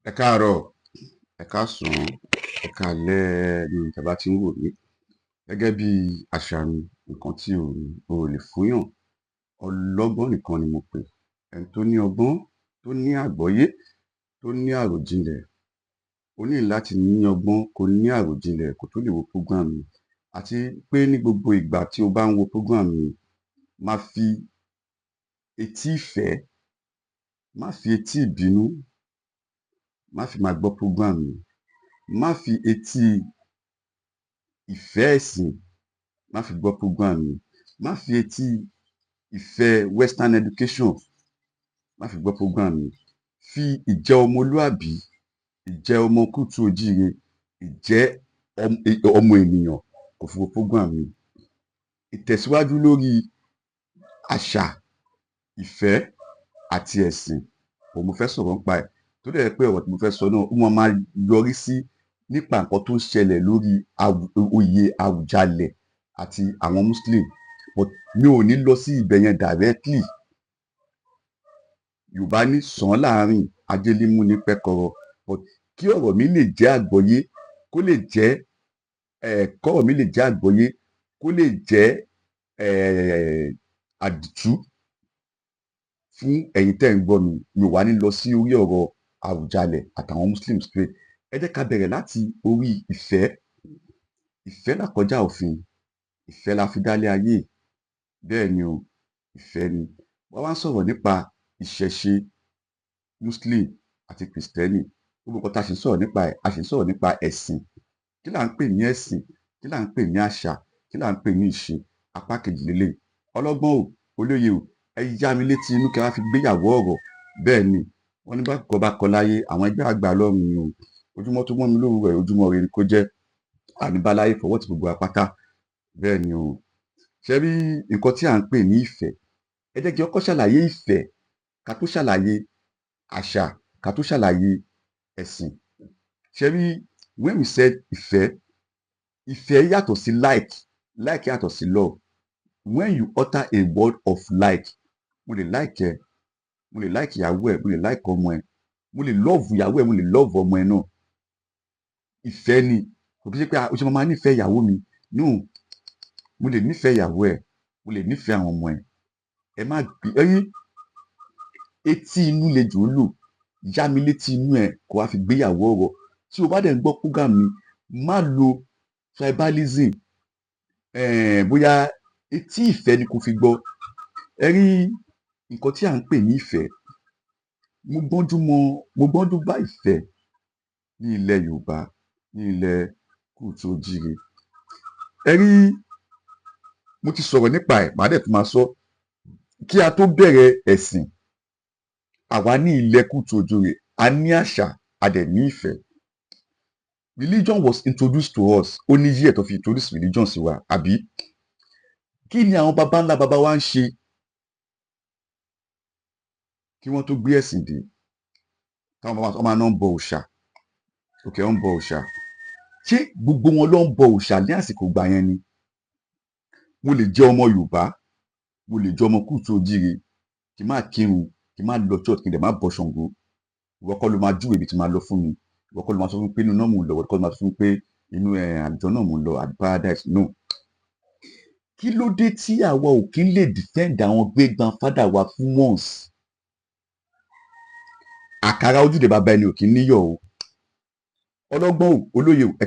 Ẹ káàárọ̀, ẹ káàsán, ẹ káalẹ́ níbi tẹ́ bá ti ń wò mí. Gẹ́gẹ́ bí àṣà mi, nǹkan tí o ò lè fúnyàn, ọlọ́gbọ́n nìkan ni mo pè. Ẹni tó ní ọgbọ́n, tó ní àgbọ́yé, tó ní àròjinlẹ̀. O ní láti ní ọgbọ́n kó ní àròjinlẹ̀ kó tó lè wo program mi. Àti pé ní gbogbo ìgbà tí o bá ń wo program mi, má fi etí ìfẹ́, má fi etí ìbínú, má fi máa gbọ́ program mi. Má fi etí ìfẹ́ ẹ̀sìn, má fi gbọ́ program mi. Má fi etí ìfẹ́ western education, má fi gbọ́ program mi. Fi ìjẹ́ ọmọlúàbí, ìjẹ́ ọmọ káàárọ̀ oòjíire, ìjẹ́ ọmọ ènìyàn kó fi wo program mi. Ìtẹ̀síwájú lórí àṣà, ìfẹ́ àti ẹ̀sìn òun mo fẹ́ sọ̀rọ̀ nípa ẹ̀. Tó dẹ̀ jẹ́ pé ọ̀rọ̀ tí mo fẹ́ sọ náà, ó máa máa yọrí sí nípa nǹkan tó ń ṣẹlẹ̀ lórí oyè Àwùjalẹ̀ àti àwọn Muslim. But mi ò ní lọ sí ibẹ̀ yẹn directly. Yorùbá ní sàn án láàrin, ajé ní mú ní pẹ́kọrọ. But kí ọ̀rọ̀ mi lè jẹ́ àgbọ́yé, kó lè jẹ́ kọ́rọ̀ mi lè jẹ́ àgbọ́yé, kó lè jẹ́ àdìtú fún ẹ̀yin tẹ́ ń gbọ́ mi, mi ò wá ní lọ sí orí ọ̀rọ̀ Àwùjalẹ̀ àtàwọn Muslim straight. Ẹ jẹ́ ká bẹ̀rẹ̀ láti orí ìfẹ́. Ìfẹ́ là kọjá òfin, ìfẹ́ la fi dálé ayé. Bẹ́ẹ̀ ni o, ìfẹ́ ni. Wọ́n wá ń sọ̀rọ̀ nípa ìṣẹ̀ṣe, Muslim àti Kristẹni. Gbogbo nǹkan tá a sì ń sọ̀rọ̀ nípa ẹ̀, a sì ń sọ̀rọ̀ nípa ẹ̀sìn. Kí là ń pè ní ẹ̀sìn? Kí là ń pè ní àṣà? Kí là ń pè ní ìṣe? Apá kejì leléyìí. Ọlọ́gbọ́n o, olóye o, ẹ yá mi létí inú kí a wá fi gbéyàwó ọ̀rọ̀. Bẹ́ẹ̀ ni, wọ́n ní bákùkọ bá kọ láyé, àwọn ẹgbẹ́ àgbà lọ́run ni o. Ojúmọ́ tó mọ́ mi lówùúrọ̀ yìí, ojúmọ́ ire ni kó jẹ́. Àní báláyé fọwọ́ tí gbogbo wa pátá. Bẹ́ẹ̀ ni o. Ṣé rí nǹkan tí à ń pè ní ìfẹ́? Ẹ jẹ́ kí n kọ́kọ́ ṣàlàyé ìfẹ́ ká tó ṣàlàyé àṣà, ká tó ṣàlàyé ẹ̀sìn. Ṣé rí, when we said ìfẹ́, ìfẹ́ yàtọ̀ sí like, like yàtọ̀ sí love. When you utter a word of like, mo lè like ẹ, mo lè like ìyàwó ẹ, mo lè like ọmọ ẹ, mo lè love ìyàwó ẹ, mo lè love ọmọ ẹ náà. Ìfẹ́ ni. Kò kí ṣe pé o ṣe máa máa nífẹ̀ẹ́ ìyàwó mi. No, mo lè nífẹ̀ẹ́ ìyàwó ẹ, mo lè nífẹ̀ẹ́ àwọn ọmọ ẹ. Ẹ má gbé ẹ rí etí inú lejò ń lò. Yá mi létí inú ẹ kó wá fi gbéyàwó ọ̀rọ̀. Tí o bá dẹ̀ ń gbọ́ program mi, má lo tribalism, bóyá etí ìfẹ́ ni kó fi gbọ́. Ẹ rí nǹkan tí à ń pè ní ìfẹ́. Mo gbọ́njú mọ, mo gbọ́njú bá ìfẹ́ ní ilẹ̀ Yorùbá, ní ilẹ̀ káàárọ̀ oòjíire. Ẹ rí, mo ti sọ̀rọ̀ nípa ẹ̀, màá dẹ̀ tún máa sọ. Kí a tó bẹ̀rẹ̀ ẹ̀sìn, àwa ní ilẹ̀ káàárọ̀ oòjíire, a ní àṣà, a dẹ̀ ní ìfẹ́. Religion was introduced to us. Ó ní year tó fi introduce religion sí wa, àbí? Kí ni àwọn baba ńlá baba wa ń ṣe kí wọ́n tó gbé ẹ̀sìn dé? Táwọn baba wọn máa ń bọ òòṣà. Okay, wọ́n ń bọ òòṣà. Ṣé gbogbo wọn ló ń bọ òòṣà ní àsìkò ìgbà yẹn ni? Mo lè jẹ́ ọmọ Yorùbá, mo lè jẹ́ ọmọ káàárọ̀ oòjíire, kí n má kírun, kí n má lọ church, kí n dẹ̀ má bọ Ṣàngó. Ìwọ kọ́ ló máa júwèé ibi tí màá lọ fún mi. Ìwọ kọ́ ló máa sọ fún mi pé inú iná mò ń lọ, ìwọ kọ́ ló máa sọ fún mi pé inú àlùjánnà mò ń lọ àbí paradise. No. Kí ló dé tí àwa ò kí ń lè defend àwọn great grandfather wa fún once? Àkàrà ojúde bàbá ẹni ò kí ń níyọ̀ o. Ọlọ́gbọ́n o, olóye o, ẹ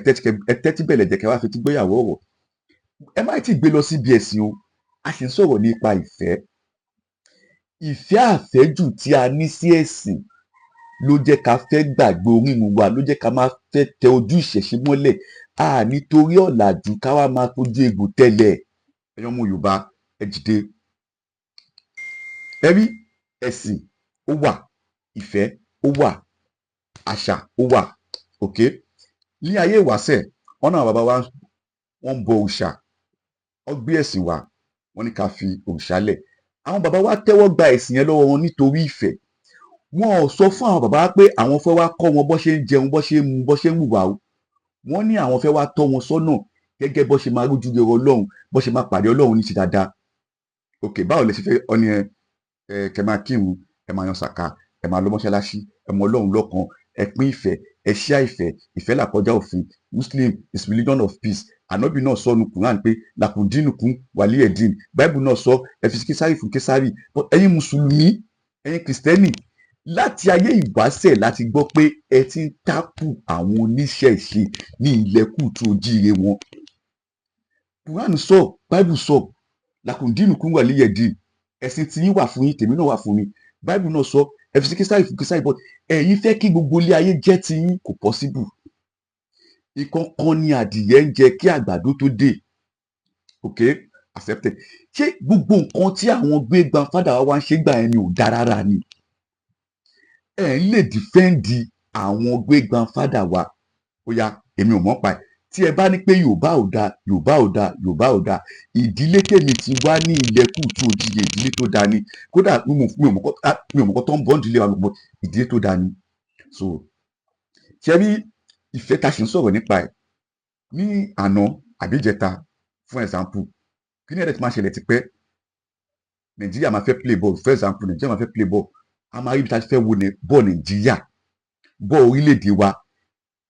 tẹ́tí bẹ̀lẹ̀ jẹ́ kẹ́ wá fetí gbéyàwó ọ̀rọ̀. Ẹ má tí ì gbé lọ síbi ẹ̀sìn o. A sì ń sọ̀rọ̀ nípa ìfẹ́. Ìfẹ́ àfẹ́jù tí a ní sí ẹ̀sìn ló jẹ́ ká fẹ́ gbàgbé orírun wa, ló jẹ́ ká máa fẹ́ tẹ ojú ìṣẹ̀ṣe mọ́lẹ̀. A nítorí ọ̀làjú ká wá máa fojú egbò tẹlẹ̀. Ẹ̀yin ọmọ Yorùbá, ẹ dìde. Ẹ rí, ẹ̀sìn ó wà, ìfẹ́ ó wà, àṣà ó wà. Okay? Ní ayé ìwáṣẹ̀, wọ́n náà bàbá wa wọ́n ń bọ òòṣà. Wọ́n gbé ẹ̀sìn wá, wọ́n ní ká fi òòṣà lẹ̀. Àwọn bàbá wa tẹ́wọ́ gba ẹ̀sìn yẹn lọ́wọ́ wọn nítorí ìfẹ́. Wọn ò sọ fún àwọn bàbá wa pé àwọn fẹ́ wá kọ́ wọn bó ṣe ń jẹun, bó ṣe ń mu, bó ṣe ń hùwà o. Wọ́n ní àwọn fẹ́ wá tọ́ wọn sọ́nà gẹ́gẹ́ bó ṣe máa rójú rere Ọlọ́run, bó ṣe máa pàdé Ọlọ́run ní ti dáadáa. Okay, báwo lẹ ṣe fẹ́ ọ ní ẹ kẹ́ máa kírun, ẹ máa yan sàká, ẹ máa lọ mọ́ṣáláṣí, ẹ mọ Ọlọ́run lọ́kan, Ẹ pín ìfẹ́, ẹ ṣíà ìfẹ́. Ìfẹ́ là kọjá òfin. Muslim is religion of peace. Ànábì náà sọ nu Quran pé لكم دينكم ولي دين. Bible náà sọ, ẹ fi Késárì fún Késárì. But ẹ̀yin mùsùlùmí, ẹ̀yin kìrìsìtẹ́nì, láti ayé ìwáṣẹ̀ láti gbọ́ pé ẹ ti ń tákù àwọn oníṣẹ̀ṣe ní ilẹ̀ kùtù ojíire wọn. Quran sọ, Bible sọ, لكم دينكم ولي دين. Ẹ̀sìn tí yín wà fún yín, tèmi náà wà fún mi. Bible náà sọ, ẹ fi Késárì fún Késárì. But ẹ̀yin fẹ́ kí gbogbo ilé ayé jẹ́ tiyín. Kò possible. Ìkọ̀ọ̀kan ni adìyẹ ń jẹ kí àgbàdo tó dé. Ok, accepted. Ṣé gbogbo nǹkan tí àwọn great grandfather wa wá ń ṣe gbà yẹn ni ò dáa rárá ni? Ẹ ń lè defend àwọn great grandfather wa. Ó yá, èmi ò mọ̀ pa ẹ̀. Tí ẹ bá ní pé Yorùbá ò dáa, Yorùbá ò dáa, Yorùbá ò dáa, ìdílé tèmi ti wá ní ilẹ̀ kùtù òjìyè, ìdílé tó dáa ni. Kódà mi ò mọ̀ kọ́ tó ń bọ́ ìdílé wa gbogbo, ìdílé tó dáa ni. So ṣe rí ìfẹ́ tá a ṣe ń sọ̀rọ̀ nípa ẹ̀ ní àná àbíjẹta, fún example, kí ni ẹ̀rẹ́ tí máa ṣẹlẹ̀ tipẹ́? Nàìjíríà máa fẹ́ play ball. For example, Nàìjíríà máa fẹ́ play ball, a máa rí ibi tá a ti fẹ́ wo bọ́ọ̀ Nàìjíríà, bọ́ọ̀ orílẹ̀-èdè wa.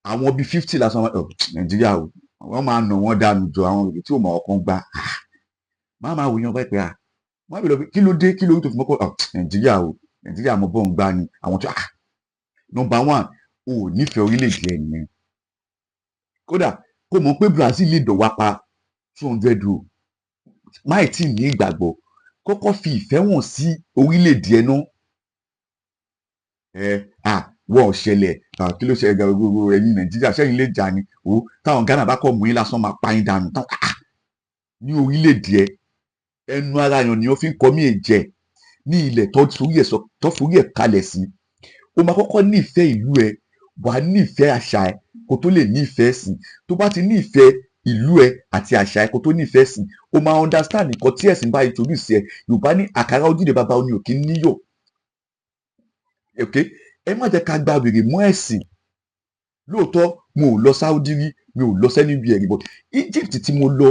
Àwọn bíi 50 lásán, ọ Nàìjíríà o, wọ́n máa nà wọ́n dànù jọ. Àwọn èdè tí ò mọ̀ ọkàn gbá máa máa wòyàn báyìí pé à wọ́n á bèèrè pé kí ló dé, kí ló tó fi mọ́kọ́ ọ Nàìjíríà o, Nàìjíríà mọ bọ́ọ̀ ń gbá ni. Àwọn tó number one, o ò nífẹ̀ẹ́ orílẹ̀-èdè ẹ̀ nìyẹn. Kódà kó mọ̀ pé Brazil lè dọ̀ wá pa 200 o, máì tí ní ìgbàgbọ́, kọ́kọ́ fi ìfẹ́ wọn sí orílẹ̀-èdè ẹ̀ náà. Ẹ à wọ́n ò ṣẹlẹ̀, kí ló ṣẹlẹ̀ gbogbo ẹ̀yin Nàìjíríà sẹ́yìn lè jà ni o? Táwọn Ghana bá kọ́ mú yín lásán, máa pa yín dànù. Táwọn ní orílẹ̀-èdè ẹ, ẹnu ara yàn ni wọ́n fi ń kọ́ mí ẹ̀jẹ̀ ní ilẹ̀ tó forí ẹ̀ sọ, tó forí ẹ̀ kalẹ̀ sí. O máa kọ́kọ́ nífẹ̀ẹ́ ìlú ẹ, wàá nífẹ̀ẹ́ àṣà ẹ kó tó lè nífẹ̀ẹ́ ẹ̀sìn. Tó bá ti nífẹ̀ẹ́ ìlú ẹ àti àṣà ẹ kó tó nífẹ̀ẹ́ ẹ̀sìn, o máa understand nǹkan tí ẹ̀sìn bá introduce ẹ. Yorùbá ní àkàrà ojúde bàbá oní òkè níyọ̀. Ok, ẹ má jẹ́ ká gba wèrè mọ́ ẹ̀sìn. Lóòótọ́, mo ò lọ Saudi rí, mi ò lọ sẹ́ni bí ẹ̀rí, but Egypt tí mo lọ,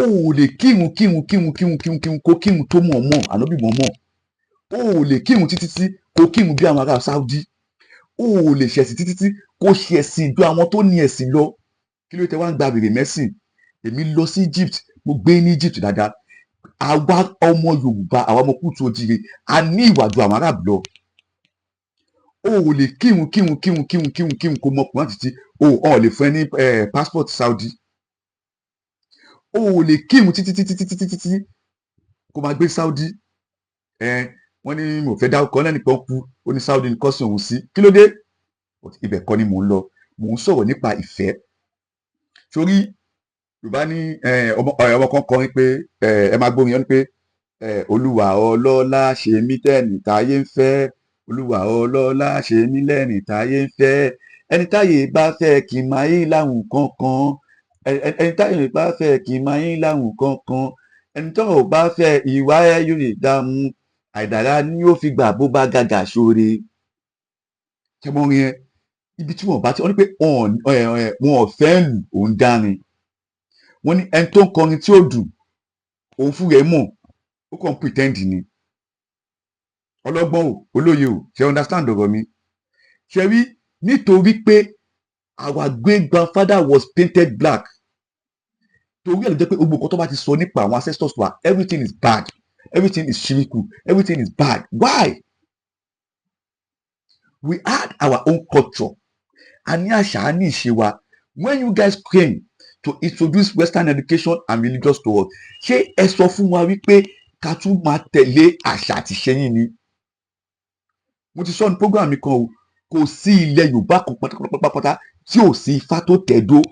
o ò lè kírun kírun kírun kírun kírun kírun kó kírun tó mọ̀ mọ̀ ànábì mọ̀ mọ̀. O ò lè kírun títí tí kó kírun bí àwọn ará Saudi. O ò lè ṣẹ̀sìn títí tí kó ṣẹ̀sìn ju àwọn tó ní ẹ̀sìn lọ. Kí ló tẹ wá ń gba wèrè mẹ́sìn? Èmi lọ sí Egypt, mo gbé ní Egypt dáadáa. Àwa ọmọ Yorùbá, àwa ọmọ kútu ojíire, a ní ìwà ju àwọn Arab lọ. O ò lè kírun kírun kírun kírun kírun kírun kó mọ Quran títí, o ò lè fún ẹ ní passport Saudi. O ò lè kírun títí títí títí títí títí kó máa gbé Saudi. Ẹ wọ́n ní mo fẹ́ dárúkọ lẹ́nìkan kú, ó ní Saudi ní kọ́sìn òun sí. Kí ló dé? Ibẹ̀ kọ́ ni mò ń lọ. Mò ń sọ̀rọ̀ nípa ìfẹ́. Torí Yorùbá ní ọmọ kan kọrin pé ẹ máa gbórin yẹn ní pé Olúwa ọlọ́lá ṣe mí tẹ́nì táyé ń fẹ́, Olúwa ọlọ́lá ṣe mí lẹ́nì táyé ń fẹ́, ẹni táyé bá fẹ́ kí n máa yín láwùn kankan, ẹni táyé bá fẹ́ kí n máa yín láwùn kankan, ẹni tó ò bá fẹ́ ìwà ẹ yóò lè dààmú, àìdára ni ó fi gbà bó bá gàgà ṣoore. Ṣé mo rin ẹ ibi tí wọn bá ti wọn ní pé wọn ò fẹ́ lù òun dárin? Wọn ní ẹni tó ń kọrin tí ó dùn, òun fún rẹ̀ mọ̀, ó kàn ń pretend ni. Ọlọ́gbọ́n o, olóye o, ṣe understand ọ̀rọ̀ mi? Ṣe rí, nítorí pé our great grandfather was painted black, torí ẹ̀ ló jẹ́ pé gbogbo nǹkan tó bá ti sọ nípa àwọn ancestors wa, everything is bad, everything is shiriku, everything is bad. Why? We had our own culture. A ní àṣà, a ní ìṣe wa. When you guys came to introduce Western education and religious to us, ṣé ẹ sọ fún wa wípé ká tún máa tẹ̀lé àṣà àti ìṣe yín ni? Mo ti sọ ní program mi kan o, kò sí ilẹ̀ Yorùbá kan pátápátá tí ò sí Ifá tó tẹ̀dó.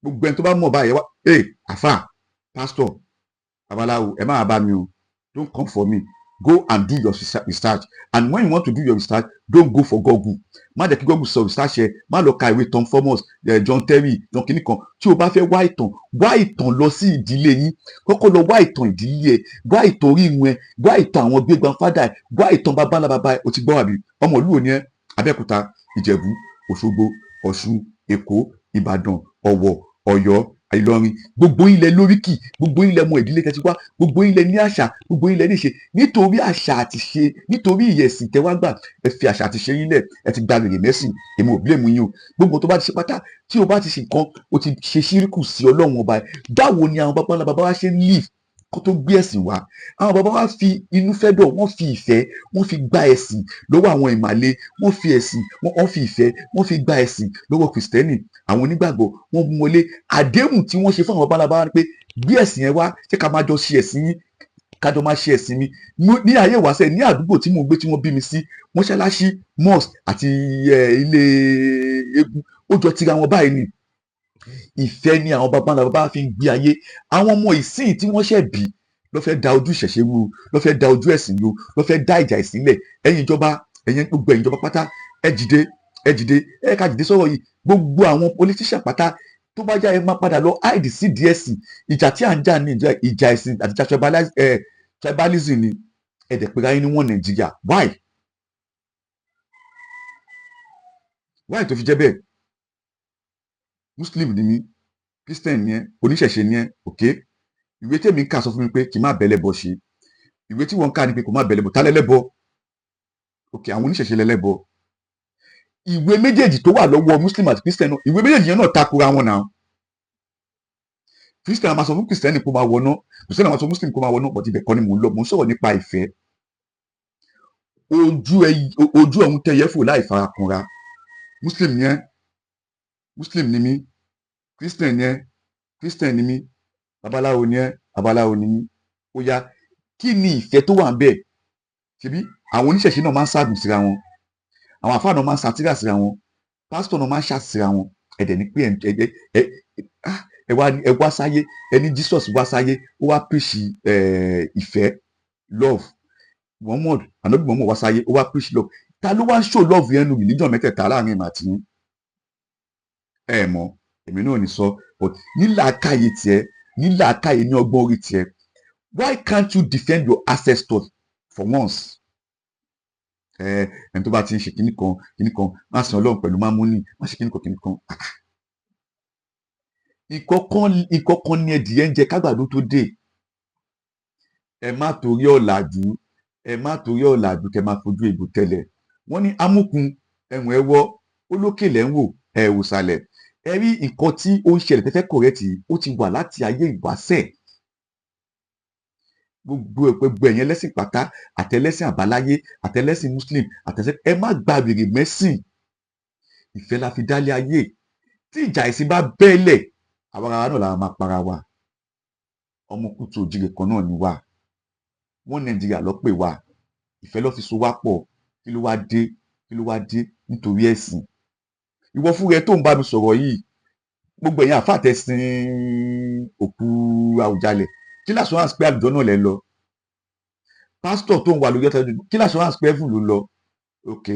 Gbogbo ẹni tó bá mọ̀ báyìí wá, ẹ àfà, pastor, babaláwo, ẹ má bá mi o. Don't come for me. Go and do your research, and when you want to do your research, don't go for Google. Má jẹ́ kí Google sọ research ẹ. Má lọ ka ìwé Tom Thomas, John Terry, John kìnnìkan. Tí o bá fẹ́ wá ìtàn, wá ìtàn lọ sí ìdílé yín. Kọ́kọ́ lọ wá ìtàn ìdílé ẹ, wá ìtàn orírun ẹ, wá ìtàn àwọn great grandfather ẹ, wá ìtàn bàbá ńlá bàbá ẹ. O ti gbọ́ àbí? Ọmọ ìlú òní ẹ? Abẹ́òkúta, Ìjẹ̀bú, Òṣogbo, Ọ̀ṣun, Èkó, Ìbàdàn, Ọ̀wọ̀, Ọ̀yọ́, Ìlọrin, gbogbo ilẹ̀ lóríkì, gbogbo ilẹ̀ mọ ìdílé tẹ́tí wá, gbogbo ilẹ̀ ní àṣà, gbogbo ilẹ̀ níṣe. Nítorí àṣà àti ṣe, nítorí ìyẹ̀sìn tẹ́wá gbà, ẹ fi àṣà àti ṣe yín lẹ̀, ẹ ti gba rèrè mẹ́sìn. Èmi ò blame yín o. Gbogbo tó bá ti ṣe pátá, tí o bá ti ṣe nǹkan, o ti ṣe ṣíríkù sí Ọlọ́run Ọba. Báwo ni àwọn baba ńlá baba wa ṣe ń live kó tó gbé ẹ̀sìn wá? Àwọn baba wa fi inú fẹ́ dọ̀, wọ́n fi ìfẹ́, wọ́n fi gba ẹ̀sìn lọ́wọ́ àwọn ìmàle. Wọ́n fi ẹ̀sìn, wọ́n fi ìfẹ́, wọ́n fi gba ẹ̀sìn lọ́wọ́ Kìrìsìtẹ́nì. Àwọn onígbàgbọ́, wọ́n mú wọlé. Àdéhùn tí wọ́n ṣe fún àwọn baba ńlá baba wa ni pé, gbé ẹ̀sìn yẹn wá, ṣé ká máa jọ ṣe ẹ̀sìn yín, kájọ máa ṣe ẹ̀sìn mi. Ní ayé ìwáṣẹ̀, ní àdúgbò tí mò ń gbé, tí wọ́n bí mi sí, mọ́ṣáláṣí, mosque àti ilé eégún, ó jọ tira wọn báyìí ni. Ìfẹ́ ni àwọn baba ńlá baba fi ń gbé ayé. Àwọn ọmọ ìsìn tí wọ́n ṣẹ̀ bí ló fẹ́ da ojú ìṣẹ̀ṣe rú, ló fẹ́ da ojú ẹ̀sìn rú, ló fẹ́ dá ìjà ìsìn lẹ̀. Ẹ̀yin ìjọba, ẹ̀yin gbogbo ẹ̀yin ìjọba pátá, ẹ dìde, ẹ dìde, ẹ ká dìde sọ̀rọ̀ yìí. Gbogbo àwọn politician pátá, tó bá yá, ẹ máa padà lọ hide sí díẹ̀ sí. Ìjà tí à ń jà ní ìjà ẹ̀sìn àti ìjà tribalism ni. Ẹ dẹ̀ pera yín ní wọ́n Nàìjíríà. Why tó fi jẹ́ bẹ́ẹ̀? Muslim ni mí, Christian ni ẹ, oníṣẹ̀ṣe ni ẹ. Ok, ìwé tèmi ń kà sọ fún mi pé kí n má bẹ́lẹ̀ bọ ṣe. Ìwé tí wọ́n ń kà ní pé kò má bẹ́lẹ̀ bọ. Tálẹ́lẹ́bọ? Ok, àwọn oníṣẹ̀ṣe lẹ́lẹ́bọ. Ìwé méjèèjì tó wà lọ́wọ́ Muslim àti Christian náà, ìwé méjèèjì yẹn náà takora wọn náà. Christian máa sọ fún Christian kó máa wọná, Christian máa sọ fún Muslim kó máa wọná. But ibẹ̀ kọ́ ni mò ń lọ. Mò ń sọ̀rọ̀ nípa ìfẹ́. Ojú ẹ, ojú ọ̀hún tẹ̀yẹ fò láì farakanra. Muslim ni ẹ, Muslim ni mí. Christian ni ẹ, Christian ni mí. Babaláwo ni ẹ, babaláwo ni mí. Ó yá, kí ni ìfẹ́ tó wà ń bẹ̀? Ṣebí àwọn oníṣẹ̀ṣe náà máa ń ṣàgùn síra wọn, àwọn àfáà náà máa ń ṣàtìrà síra wọn, pásítọ̀ náà máa ń ṣàṣìra wọn. Ẹ̀dẹ̀ ní pé ẹ ẹ ẹ wá, ẹ wá sáyé, ẹni Jesus wá sáyé, ó wá preach ìfẹ́, love. Muhammad, Anabi Muhammad wá sáyé, ó wá preach love. Ta ló wá ń show love yẹn nu religion mẹ́tẹ̀ẹ̀ta láàrin ìmọ̀ àti yín? Ẹ mọ̀, èmi náà ní sọ. But nílàákàyè tiẹ̀, nílàákàyè, ní ọgbọ́n orí tiẹ̀, why can't you defend your ancestors for once? Ẹ ẹni tó bá ti ń ṣe kíní kan kíní kan, má sin Ọlọ́run pẹ̀lú mámúnì, má ṣe kíní kan kíní kan. Ìkọ̀kan ìkọ̀kan ni ẹdìyẹ ń jẹ kágbàdo tó dé. Ẹ má torí ọ̀làjú, ẹ má torí ọ̀làjú kẹ máa fojú egbò tẹ̀lẹ̀. Wọ́n ní amúkun ẹ̀wọ̀n ẹ̀wọ́ olókè lẹ́ ń wò, ẹ̀ wò sàlẹ̀. Ẹ rí nǹkan tí ó ń ṣẹlẹ̀ tẹ́fẹ́ correct yìí, ó ti wà láti ayé ìwáṣẹ̀. Gbogbo ẹ̀, gbogbo ẹ̀yin ẹlẹ́sìn pátá, àtẹlẹ́sìn àbáláyé, àtẹlẹ́sìn Muslim, àtẹlẹ́sìn, ẹ má gba wèrè mẹ́sìn. Ìfẹ́ la fi dálé ayé. Tí ìjà ìsìn bá bẹ́ẹ̀lẹ̀, àwa ara náà la máa para wa. Ọmọ kùtù òjìrè kan náà ni wá. Wọ́n Nàìjíríà lọ pè wá, ìfẹ́ ló fi so wá pọ̀. Kí ló wá dé? Kí ló wá dé nítorí ẹ̀sìn? Ìwọ fúnra ẹ tó ń bá mi sọ̀rọ̀ yìí, gbogbo ẹ̀yin àfáà tẹ̀sìn òkú Àwùjalẹ̀, kí l'assurance pé àlùjọ náà lẹ́ ń lọ? Pásítọ̀ tó ń wà lórí ọ̀tá, kí l'assurance pé heaven ló ń lọ? Ok,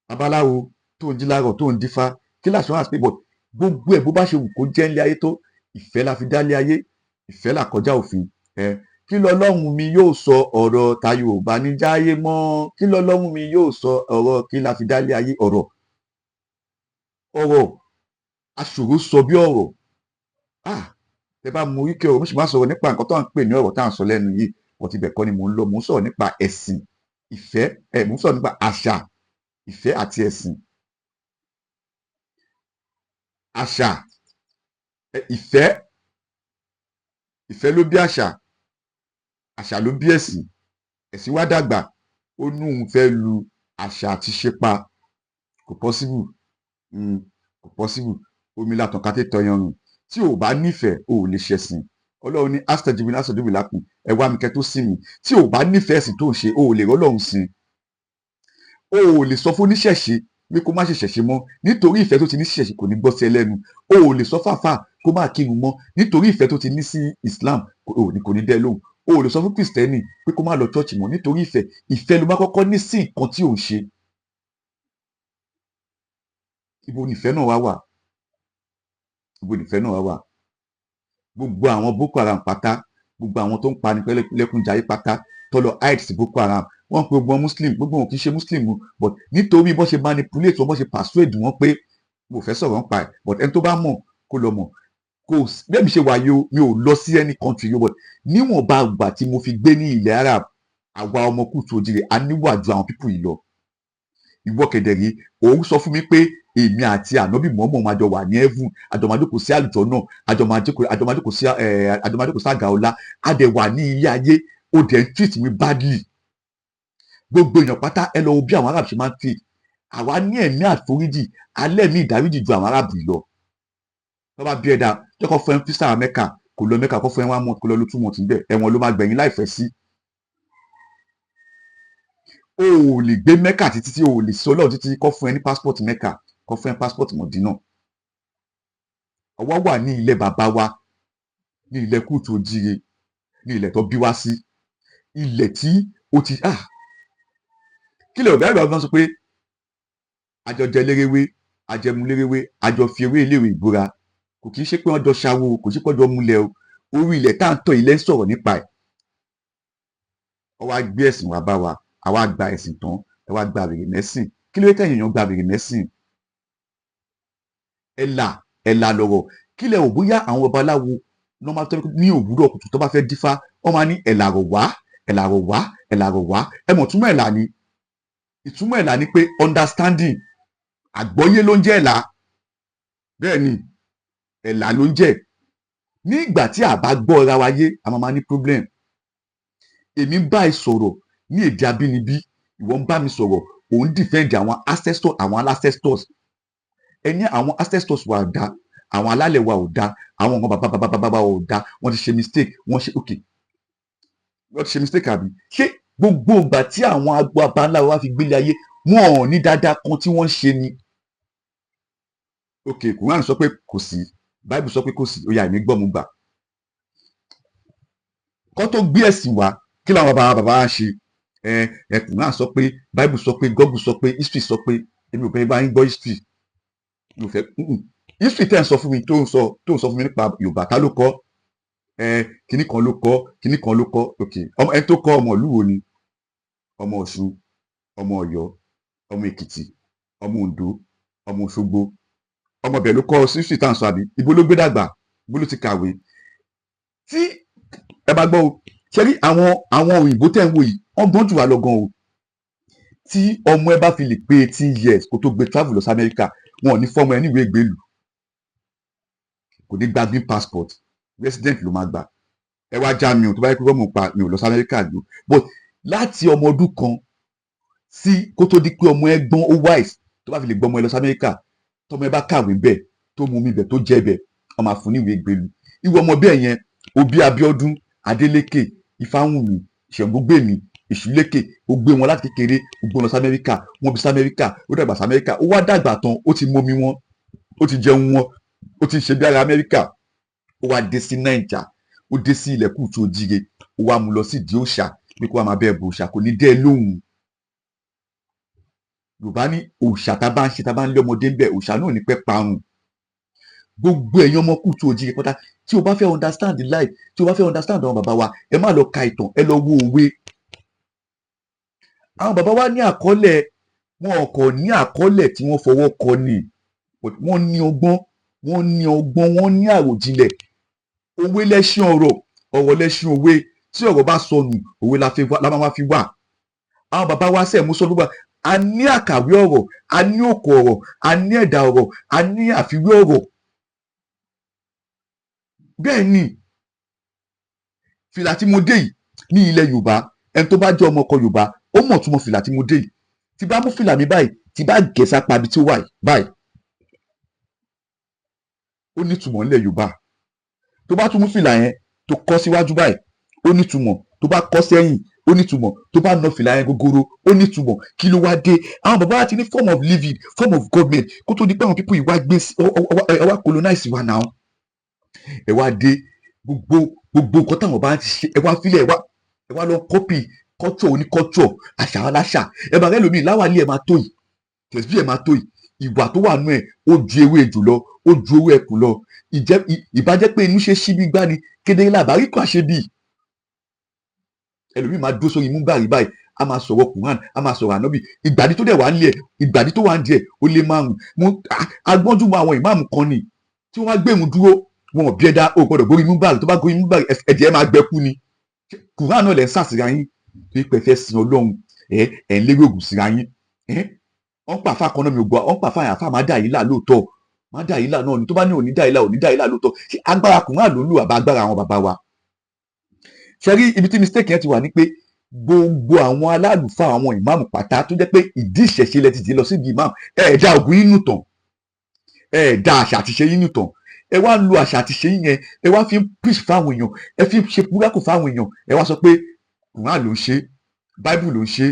babaláwo tó ń jí láàárọ̀, tó ń dífá, kí l'assurance pé? But gbogbo ẹ̀, bó bá ṣe wù kó jẹ́ ńlé ayé tó, ìfẹ́ la fi dálé ayé. Ìfẹ́ là kọjá òfin. Ẹ kí lọ́lọ́run mi yóò sọ ọ̀rọ̀ ta Yorùbá ní jáyé mọ́? Kí lọ́lọ́run mi yóò sọ ọ̀rọ̀? Kí la fi dálé ayé? Ọ̀rọ̀, ọ̀rọ̀ aṣòro sọ bí ọ̀rọ̀. Ah, tẹ bá mú oríkè ọ̀rọ̀, mo sì máa sọ̀rọ̀ nípa nǹkan tó à ń pè ní ọ̀rọ̀ tá à ń sọ lẹ́nu yìí. Wọ́n ti bẹ̀ kọ́ ni mò ń lọ. Mò ń sọ̀rọ̀ nípa ẹ̀sìn, ìfẹ́. Ẹ̀ mò ń sọ̀rọ̀ nípa àṣà, ìfẹ́ àti ẹ̀sìn. Àṣà, ìfẹ́, ìfẹ́ ló bí àṣà, àṣà ló bí ẹ̀sìn. Ẹ̀sìn wá dàgbà, ó ní òun fẹ́ lu àṣà àti ṣe pa. Kò possible, kò possible. Omi látàn ká tètè yanrìn. Tí o bá nífẹ̀ẹ́, o ò lè ṣẹ̀sìn. Ọlọ́run ní astajib ní astajib lakum, ẹ wá mi kẹ́ tó sìn mí. Tí o bá nífẹ̀ẹ́ ẹ̀sìn tó ń ṣe, o ò lè rọ́lọ́run sìn. O ò lè sọ fún oníṣẹ̀ṣe pé kó má ṣe ṣẹ̀ṣe mọ́, nítorí ìfẹ́ tó ti ní ṣẹ̀ṣe, kò ní gbọ́ sí ẹ lẹ́nu. O ò lè sọ fàáfà kó má kírun mọ́, nítorí ìfẹ́ tó ti ní sí Islam, kò ní dẹ́ lóhùn. O ò lè sọ fún Kìrìsìtẹ́nì pé kó má lọ church mọ́, nítorí ìfẹ́. Ìfẹ́ ló má kọ́kọ́ ní sí nǹkan tí ò ń ṣe. Ibo ni ìfẹ́ náà wá wà? Ibo ni ìfẹ́ náà wá wà? Gbogbo àwọn Boko Haram pátá, gbogbo àwọn tó ń pani lẹ́kúnjayé pátá, tó lọ hide sí Boko Haram, wọ́n pe gbogbo Muslim, gbogbo wọn kì í ṣe Muslim, but nítorí bó ṣe manipulate wọn, bó ṣe persuade wọn pé mo fẹ́ sọ̀rọ̀ ń pa ẹ̀, but ẹni tó bá mọ̀ kó lọ mọ̀. Kò bẹ́ẹ̀ mi ṣe wà yìí o, mi ò lọ sí any country yóò, but níwọ̀nba àgbà tí mo fi gbé ní ilẹ̀ Arab, àwa ọmọ kùtù òjìrè a níwà ju àwọn people yìí lọ. Ìwọ kẹ̀dẹ̀rí, òun sọ fún mi pé èmi àti ànábì mọ́mọ́ máa jọ wà ní heaven, àjọ máa jókòó sí àlùjọ náà, àjọ máa jókòó sí àga ọlá. A dẹ̀ wà ní ilé ayé, ó dẹ̀ ń treat mi badly. Gbogbo èèyàn pátá, ẹ lọ wo bí àwọn Arab ṣe máa ń treat. Àwa ní ẹ̀mí àforíjì alẹ́ mi ìdáríjì ju àwọn Arab yìí lọ. Tó bá bí ẹ̀dá jẹ́ kó fún ẹ visa Mẹ́kà, kò lọ Mẹ́kà, kó fún ẹ 1 month, kó lọ lo 2 months níbẹ̀, ẹ̀wọ̀n ló máa gbẹ̀yìn láìfẹ́ sí. O ò lè gbé Mẹ́kà títí tí o ò lè sọ Ọlọ́run títí kó fún ẹ ní passport Mẹ́kà, kó fún ẹ passport Mọ̀dínà. Àwa wà ní ilẹ̀ bàbá wa, ní ilẹ̀ kúùtù òjíire, ní ilẹ̀ tó bí wá sí, ilẹ̀ tí ó ti kí lè ọ̀gá ìgbà sọ pé àjọjẹ lérewé, àjẹmú lérewé, àjọ fi ewé iléèwé ìbúra. Kò kì í ṣe pé wọ́n jọ ṣàwo, kò sí pé wọ́n jọ múlẹ̀ o. Orí ilẹ̀ tá à ń tọ̀, ilẹ̀ ń sọ̀rọ̀ nípa ẹ̀. Wọ́n wá gbé ẹ̀sìn wá bá wa, àwa gba ẹ̀sìn tán, ẹ wá gba wèrè mẹ́sìn. Kí ló dé tẹ̀yìn èèyàn gba wèrè mẹ́sìn? Ẹ̀là ẹ̀là lọ̀rọ̀. Kí lẹ rò bóyá àwọn babaláwo lọ́ máa tọ́ ní òwúrọ̀ kùtù tó bá fẹ́ dífá, wọ́n máa ní ẹ̀là rọ̀ wá, ẹ̀là rọ̀ wá, ẹ̀là rọ̀ wá? Ẹ mọ̀ túmọ̀ ẹ̀là ni? Ìtumọ̀ ẹ̀là ni pé understanding, àgbọ́yé ló ń jẹ́ ẹ̀là. Bẹ́ẹ̀ ni, ẹ̀là ló ń jẹ́. Ní ìgbà tí a bá gbọ́ ara wa yé, a máa máa ní problem. Èmi ń bá ẹ sọ̀rọ̀ ní èdè abínibí, ìwọ ń bá mi sọ̀rọ̀, òun defend àwọn ancestor, àwọn ancestors. Ẹ ní àwọn ancestors wa ò da, àwọn alálẹ̀ wa ò da, àwọn ọmọ bàbá bàbá bàbá wa ò da, wọ́n ti ṣe mistake, wọ́n ṣe, ok, wọ́n ti ṣe mistake àbí? Ṣé gbogbo ìgbà tí àwọn agbo abáńlá wa fi gbélé ayé, wọn ò ní dáadáa kan tí wọ́n ń ṣe ni? Ok, Quran sọ pé kò sí, Bible sọ pé kò sí. Ó yá, èmi gbọ́, mo gbà. Kó tó gbé ẹ̀sìn wá, kí làwọn bàbá bàbá wa ṣe? Ẹ ẹ Quran sọ pé, Bible sọ pé, Google sọ pé, history sọ pé. Èmi ò fẹ́ bá yín gbọ́ history, mi ò fẹ́ history tẹ́ ń sọ fún mi, tó ń sọ fún mi nípa Yorùbá. Ta ló kọ́ ẹ? Kinní kan ló kọ́, kinní kan ló kọ́. Ok, ọmọ ẹni tó kọ́, ọmọ ìlú wo ni? Ọmọ Ọ̀ṣun, ọmọ Ọ̀yọ́, ọmọ Èkìtì, ọmọ Oǹdó, ọmọ Òṣogbo, ọmọ ibẹ̀ ló kọ́ history tá à ń sọ, àbí ibo ló gbé dàgbà? Ibo ló ti kàwé? Tí ẹ bá gbọ́ o, ṣe rí àwọn òyìnbó tẹ̀ ń wò yìí, wọ́n gbọ́n jù wá lọ gan o. Tí ọmọ ẹ bá fi lè pé 18 years kó tó gbé travel lọ sí Amẹ́ríkà, wọn ò ní fọ́mọ ẹ níwèé ìgbélùú, kò ní gba green passport, resident ló máa gbà. Ẹ wá já mi o, tó bá yẹ pé wọ́n mọ̀ pa mi ò lọ sí Amẹ́ríkà lò. But láti ọmọ ọdún kan sí kó tó di pé ọmọ ẹ gbọ́n, ó wise, tó bá fi lè gbọ́ ọmọ ẹ lọ sí Amẹ́ríkà, tọmọ ẹ bá kàwé bẹ́ẹ̀, tó mú mi bẹ̀, tó jẹ́ bẹ̀, wọ́n máa fún níwèé ìgbélùú. Ìwọ ọmọ bẹ́ẹ̀ yẹn, òbí Abíọ́dún, Adélékè, Ifáwùnmí, Ṣàngógbèmí, Èṣùlékè, ó gbé wọn láti kékeré, ó gbé wọn lọ sí Amẹ́ríkà, wọ́n bí sí Amẹ́ríkà, ó dàgbà sí Amẹ́ríkà. Ó wá dàgbà tán, ó ti mọmi wọn, ó ti jẹun wọn, ó ti ṣe bí ara Amẹ́ríkà. Ó wá dé sí Nàìjà, ó dé sí ilẹ̀ kùtù òjìire, ó wá mú lọ sí ìdí òòṣà pé kó wá máa bẹ́ẹ̀ bò òòṣà. Kò ní dẹ́ ẹ lóhùn. Yorùbá ní òòṣà tá a bá ń ṣe, tá a bá ń lé ọmọdé ń bẹ̀, òòṣà náà ò ní pẹ́ parun. Gbogbo ẹ̀yin ọmọ kùtù òjìire pátá, tí o bá fẹ́ understand the life, tí o bá fẹ́ understand àwọn bàbá wa, ẹ má lọ ka ìtàn, ẹ lọ wo òwe. Àwọn bàbá wa ní àkọọ́lẹ̀, wọn kò ní àkọọ́lẹ̀ tí wọ́n fọwọ́ kọ ni. Wọ́n ní ọgbọ́n, wọ́n ní ọgbọ́n, wọ́n ní àròjinlẹ̀. Òwe lẹ́ṣin ọ̀rọ̀, ọ̀rọ̀ lẹ́ṣin òwe. Tí ọ̀rọ̀ bá sọnù, òwe la máa fi wà. Àwọn bàbá wa sẹ̀ mú sọ gbogbo, a ní àkàwé ọ̀rọ̀, a ní òkò ọ̀rọ̀, a ní ẹ̀dà ọ̀rọ̀, a ní àfiwé ọ̀rọ̀. Bẹ́ẹ̀ ni fìlà tí mo dé yìí ní ilẹ̀ Yorùbá, ẹni tó bá jẹ́ ọmọ ọkọ Yorùbá, ó mọ̀ túmọ̀ fìlà tí mo dé yìí. Tí bá mú fìlà mi báyìí, tí bá gẹ̀ sápá ibi tí ó wà yìí báyìí, ó ní ìtumọ̀ nílẹ̀ Yorùbá. Tó bá tún mú fìlà yẹn, tó kọ́ síwájú báyìí, ó ní ìtumọ̀. Tó bá kọ́ sẹ́yìn, ó ní ìtumọ̀. Tó bá na fìlà yẹn gogoro, ó ní ìtumọ̀. Kí ló wá dé? Àwọn bàbá wa ti ní form of living, form of government, kó tó di pé àwọn people yìí wá gbé ẹ wá colonize wa now. Ẹ wá dé, gbogbo nǹkan táwọn bá ti ṣe, ẹ wá fílẹ̀, ẹ wá lọ copy culture oní culture, àṣà aláṣà. Ẹ máa rẹ́ lómi láwàlí, ẹ máa tó yìí, tẹ̀síbí ẹ máa tó yìí, ìwà tó wà nú ẹ̀, ó ju ewé ejò lọ, ó ju ewé ẹkùn lọ. Ìjẹ́ ìbàjẹ́ pé inú ṣe ṣíbí gbá ni kedere làbárí kan àṣẹ bíi ẹlòmíì máa dúró sórí múbàrí báyìí, a máa sọ̀rọ̀ Quran, a máa sọ̀rọ̀ ànábì. Ìgbàdí tó dẹ̀ wá ń lé ẹ̀, ìgbàdí tó wà ń díẹ̀, ó lé márùn. Mo agbọ́njúmọ̀ àwọn ìmáàmù kan ni tí wọ́n á gbẹ̀rún dúró. Wọn ò bí ẹ̀dá, o gbọ́dọ̀ gorí mímbàrì. Tó bá gorí mímbàrì, ẹ̀jẹ̀ ẹ̀ máa gbẹ kú ni. Kùránì náà lẹ̀ ń sàṣìra yín torí pé ẹ fẹ́ sin Ọlọ́run. Ẹ̀ ń lérò ògùn síra yín. Ẹ̀ wọ́n pa àfa kan náà, mi ò gbọ́. Wọ́n pa àfa yẹn, àfa máa dà yín là lóòótọ́, máa dà yín là náà ni. Tó bá ní òní dà yín là, òní dà yín là lóòótọ́. Ṣé agbára Kùránì ló ń lò àbá agbára àwọn bàbá wa? Ṣe rí ibi tí mistake yẹn ti wà ní pé gbogbo àwọn alálùfáà, àwọn ìmáàmù pátá tó jẹ́ pé ìdí ìṣẹ̀ṣe lẹ ti dì lọ síbi ìmáàmù, ẹ̀ dá ògùn yín nù tán, ẹ̀ dá àṣà àti ìṣe yín nù tán. Ẹ wá ń lo àṣà àti ìṣe yín yẹn, ẹ wá fi ń preach fáwọn èèyàn, ẹ fi ń ṣe búrákù fáwọn èèyàn. Ẹ wá sọ pé Quran ló ń ṣe, Bible ló ń ṣe.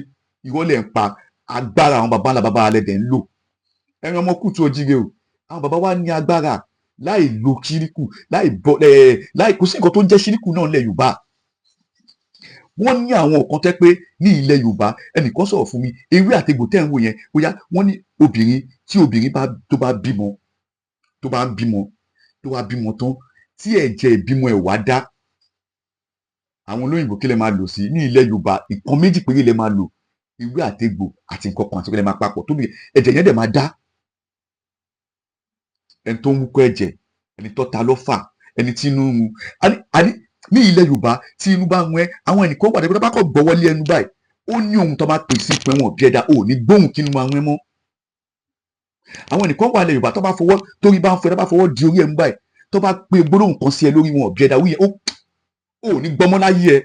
Irọ́ lẹ̀ ń pa. Agbára àwọn baba ńlá baba alẹ́ dẹ̀ ń lò. Ẹran ọmọ kùtù ojíire o. Àwọn baba wa ní agbára láì lo ṣíríkù, láì bọ ẹ, láì kò sí nǹkan tó ń jẹ́ ṣíríkù náà nílẹ̀ Yorùbá. Wọ́n ní àwọn nǹkan tẹ́ pé ní ilẹ̀ Yorùbá, ẹnìkan sọ̀rọ̀ fún mi, ewé àtegbò tẹ́ ń wò yẹn, bóyá wọ́n ní obìnrin tí obìnrin bá tó bá bímọ, tó bá ń bímọ, tó wá bímọ tán, tí ẹ̀jẹ̀ ìbímọ ẹ̀ wá dá, àwọn olóyìnbó, kí lẹ máa lò sí ní ilẹ̀ Yorùbá? Nǹkan méjì péré lẹ máa lò: ewé àtegbò àti nǹkan kan àti lẹ máa papọ̀ tóbi, ẹ̀jẹ̀ yẹn dẹ̀ máa dá. Ẹni tó ń wúkọ́ ẹ̀jẹ̀, ẹni tó ta lọ́fà, ẹni tí inú ń run, àní ní ilẹ̀ Yorùbá, tí inú bá ń run ẹ́, àwọn ẹnìkan wà dẹ́gbẹ́ tó bá kọ́ gbọ́wọ́lé ẹnu báyìí, ó ní ohun tó máa pè sí pé wọn bí ẹ̀dá ò ní gbóhùn kí inú máa run ẹ́ mọ́. Àwọn ẹnìkan wà ilẹ̀ Yorùbá, tó bá fọwọ́ torí bá ń fọ ẹ, tó bá fọwọ́ di orí ẹ̀ mú báyìí, tó bá pe gbólóhùn kan sí ẹ lórí, wọn bí ẹ̀dá wíyẹn ó ò ní gbọ́mọ́ láyé ẹ.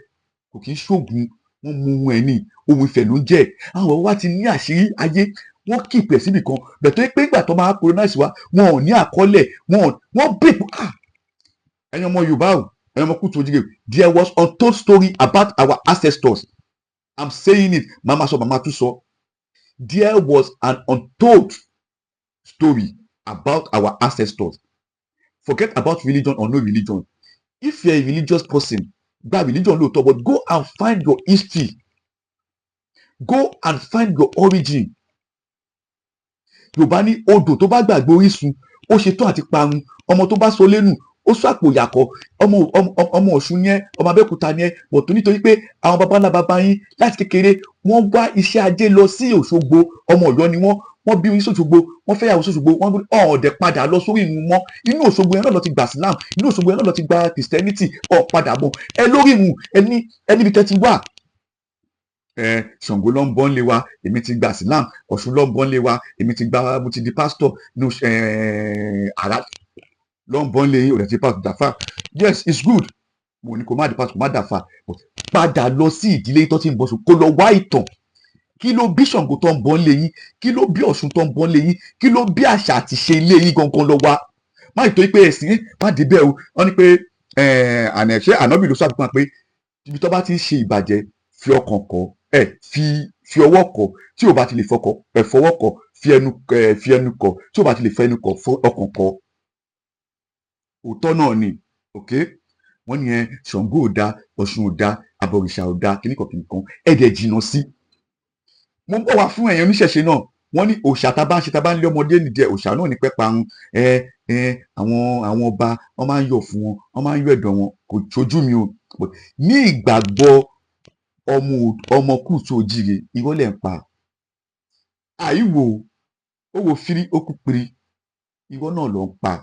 Kò kì í ṣoògùn, wọn mú ohun ẹ̀ ní ohun ìfẹ́ ló ń jẹ́. Àwọn bàbá wa ti ní àṣírí ayé, wọ́n keep ẹ̀ síbì kan bẹ̀tọ́ pé ìgbà tó máa colonize wa, wọn ò ní àkọọ́lẹ̀, wọn ò wọ́n bèbò. Ah, ẹ̀yin ọmọ Yorùbá o, ẹ̀yin ọmọ kùtù òjìrè, there was untold story about our ancestors. I'm saying it, màmá sọ, màmá tún sọ. There was an untold story about our ancestors. Forget about religion or no religion. If you're a religious person, gba religion lóòótọ́, but go and find your history, go and find your origin. Yorùbá ní odò tó bá gbàgbé orísun, ó ṣe tán àti parun. Ọmọ tó bá sọ lẹ́nu, ó sọ àpò ìyàkọ́. Ọmọ ọmọ Ọ̀ṣun ni ẹ́, ọmọ Abẹ́òkúta ni ẹ́, bọ̀ tó nítorí pé àwọn baba ńlá baba yín láti kékeré, wọ́n wá iṣẹ́ ajé lọ sí Òṣogbo. Ọmọ Ọ̀yọ́ ni wọ́n, wọ́n bí sí Òṣogbo, wọ́n fẹ́yàwó sí Òṣogbo, wọ́n ọ̀ọ́dẹ̀ padà lọ sórí ìrun mọ́. Inú Òṣogbo yẹn náà lọ ti gbà Islam, inú Òṣogbo yẹn náà lọ ti gba Christianity, ọ̀ padà bọ̀ ẹ lórí ìrun ẹ ní ẹ níbi tẹ́ ti wà. Ẹ Ṣàngó ló ń bọ́ ń lé wa, èmi ti gba Islam. Ọ̀ṣun ló ń bọ́ ń lé wa, èmi ti gba, mo ti di pásítọ̀. Ní àrà ló ń bọ́ ń lé yín, ò dẹ̀ ti pásítọ̀ dàfà. Yes, it's good. Mo ní kó má di pásítọ̀, kó má dàfà, but padà lọ sí ìdílé tó ti ń bọ̀ sùn, kó lọ wá ìtàn. Kí ló bí Ṣàngó tó ń bọ́ ń lé yín? Kí ló bí Ọ̀ṣun tó ń bọ́ ń lé yín? Kí ló bí àṣà àti ṣe ilé yín gangan? Lọ wá. Má ì torí pé ẹ̀sìn má débẹ̀ o. Wọ́n ní pé àná ṣé ànábì ló sọ àfikún pé ibi tó bá ti ń ṣe ìbàjẹ́, fi ọkàn kọ ẹ, fi ọwọ́ kọ. Tí o bá ti lè fọkọ ẹ fọwọ́ kọ, fi ẹnu ẹ, fi ẹnu kọ. Tí o bá ti lè fẹnu kọ, fọ ọkàn kọ. Òótọ́ náà ni. Ok, wọ́n ní ẹ Ṣàngó ò da, Ọ̀ṣun ò da, àbọ̀rìṣà ò da, kíníkan kíníkan, ẹ dẹ̀ jìnnà sí. Mo ń bọ̀ wá fún ẹ̀yin oníṣẹ̀ṣe náà. Wọ́n ní òòṣà tá a bá ń ṣe, tá a bá ń lé ọmọdé nídìí ẹ̀, òòṣà náà ní pẹ́ parun. Ẹ àwọn ọba, wọ́n máa ń yọ̀ fún wọn, wọ́n máa ń yọ̀ ẹ̀dọ̀ wọn. Kò ṣojú mi o. But ní ìgbàgbọ́ ọmọ kùtù òjìrè, irọ́ lẹ̀ ń pa. Àìwò ó wo fírí, ó kú piri, irọ́ náà ló ń pa.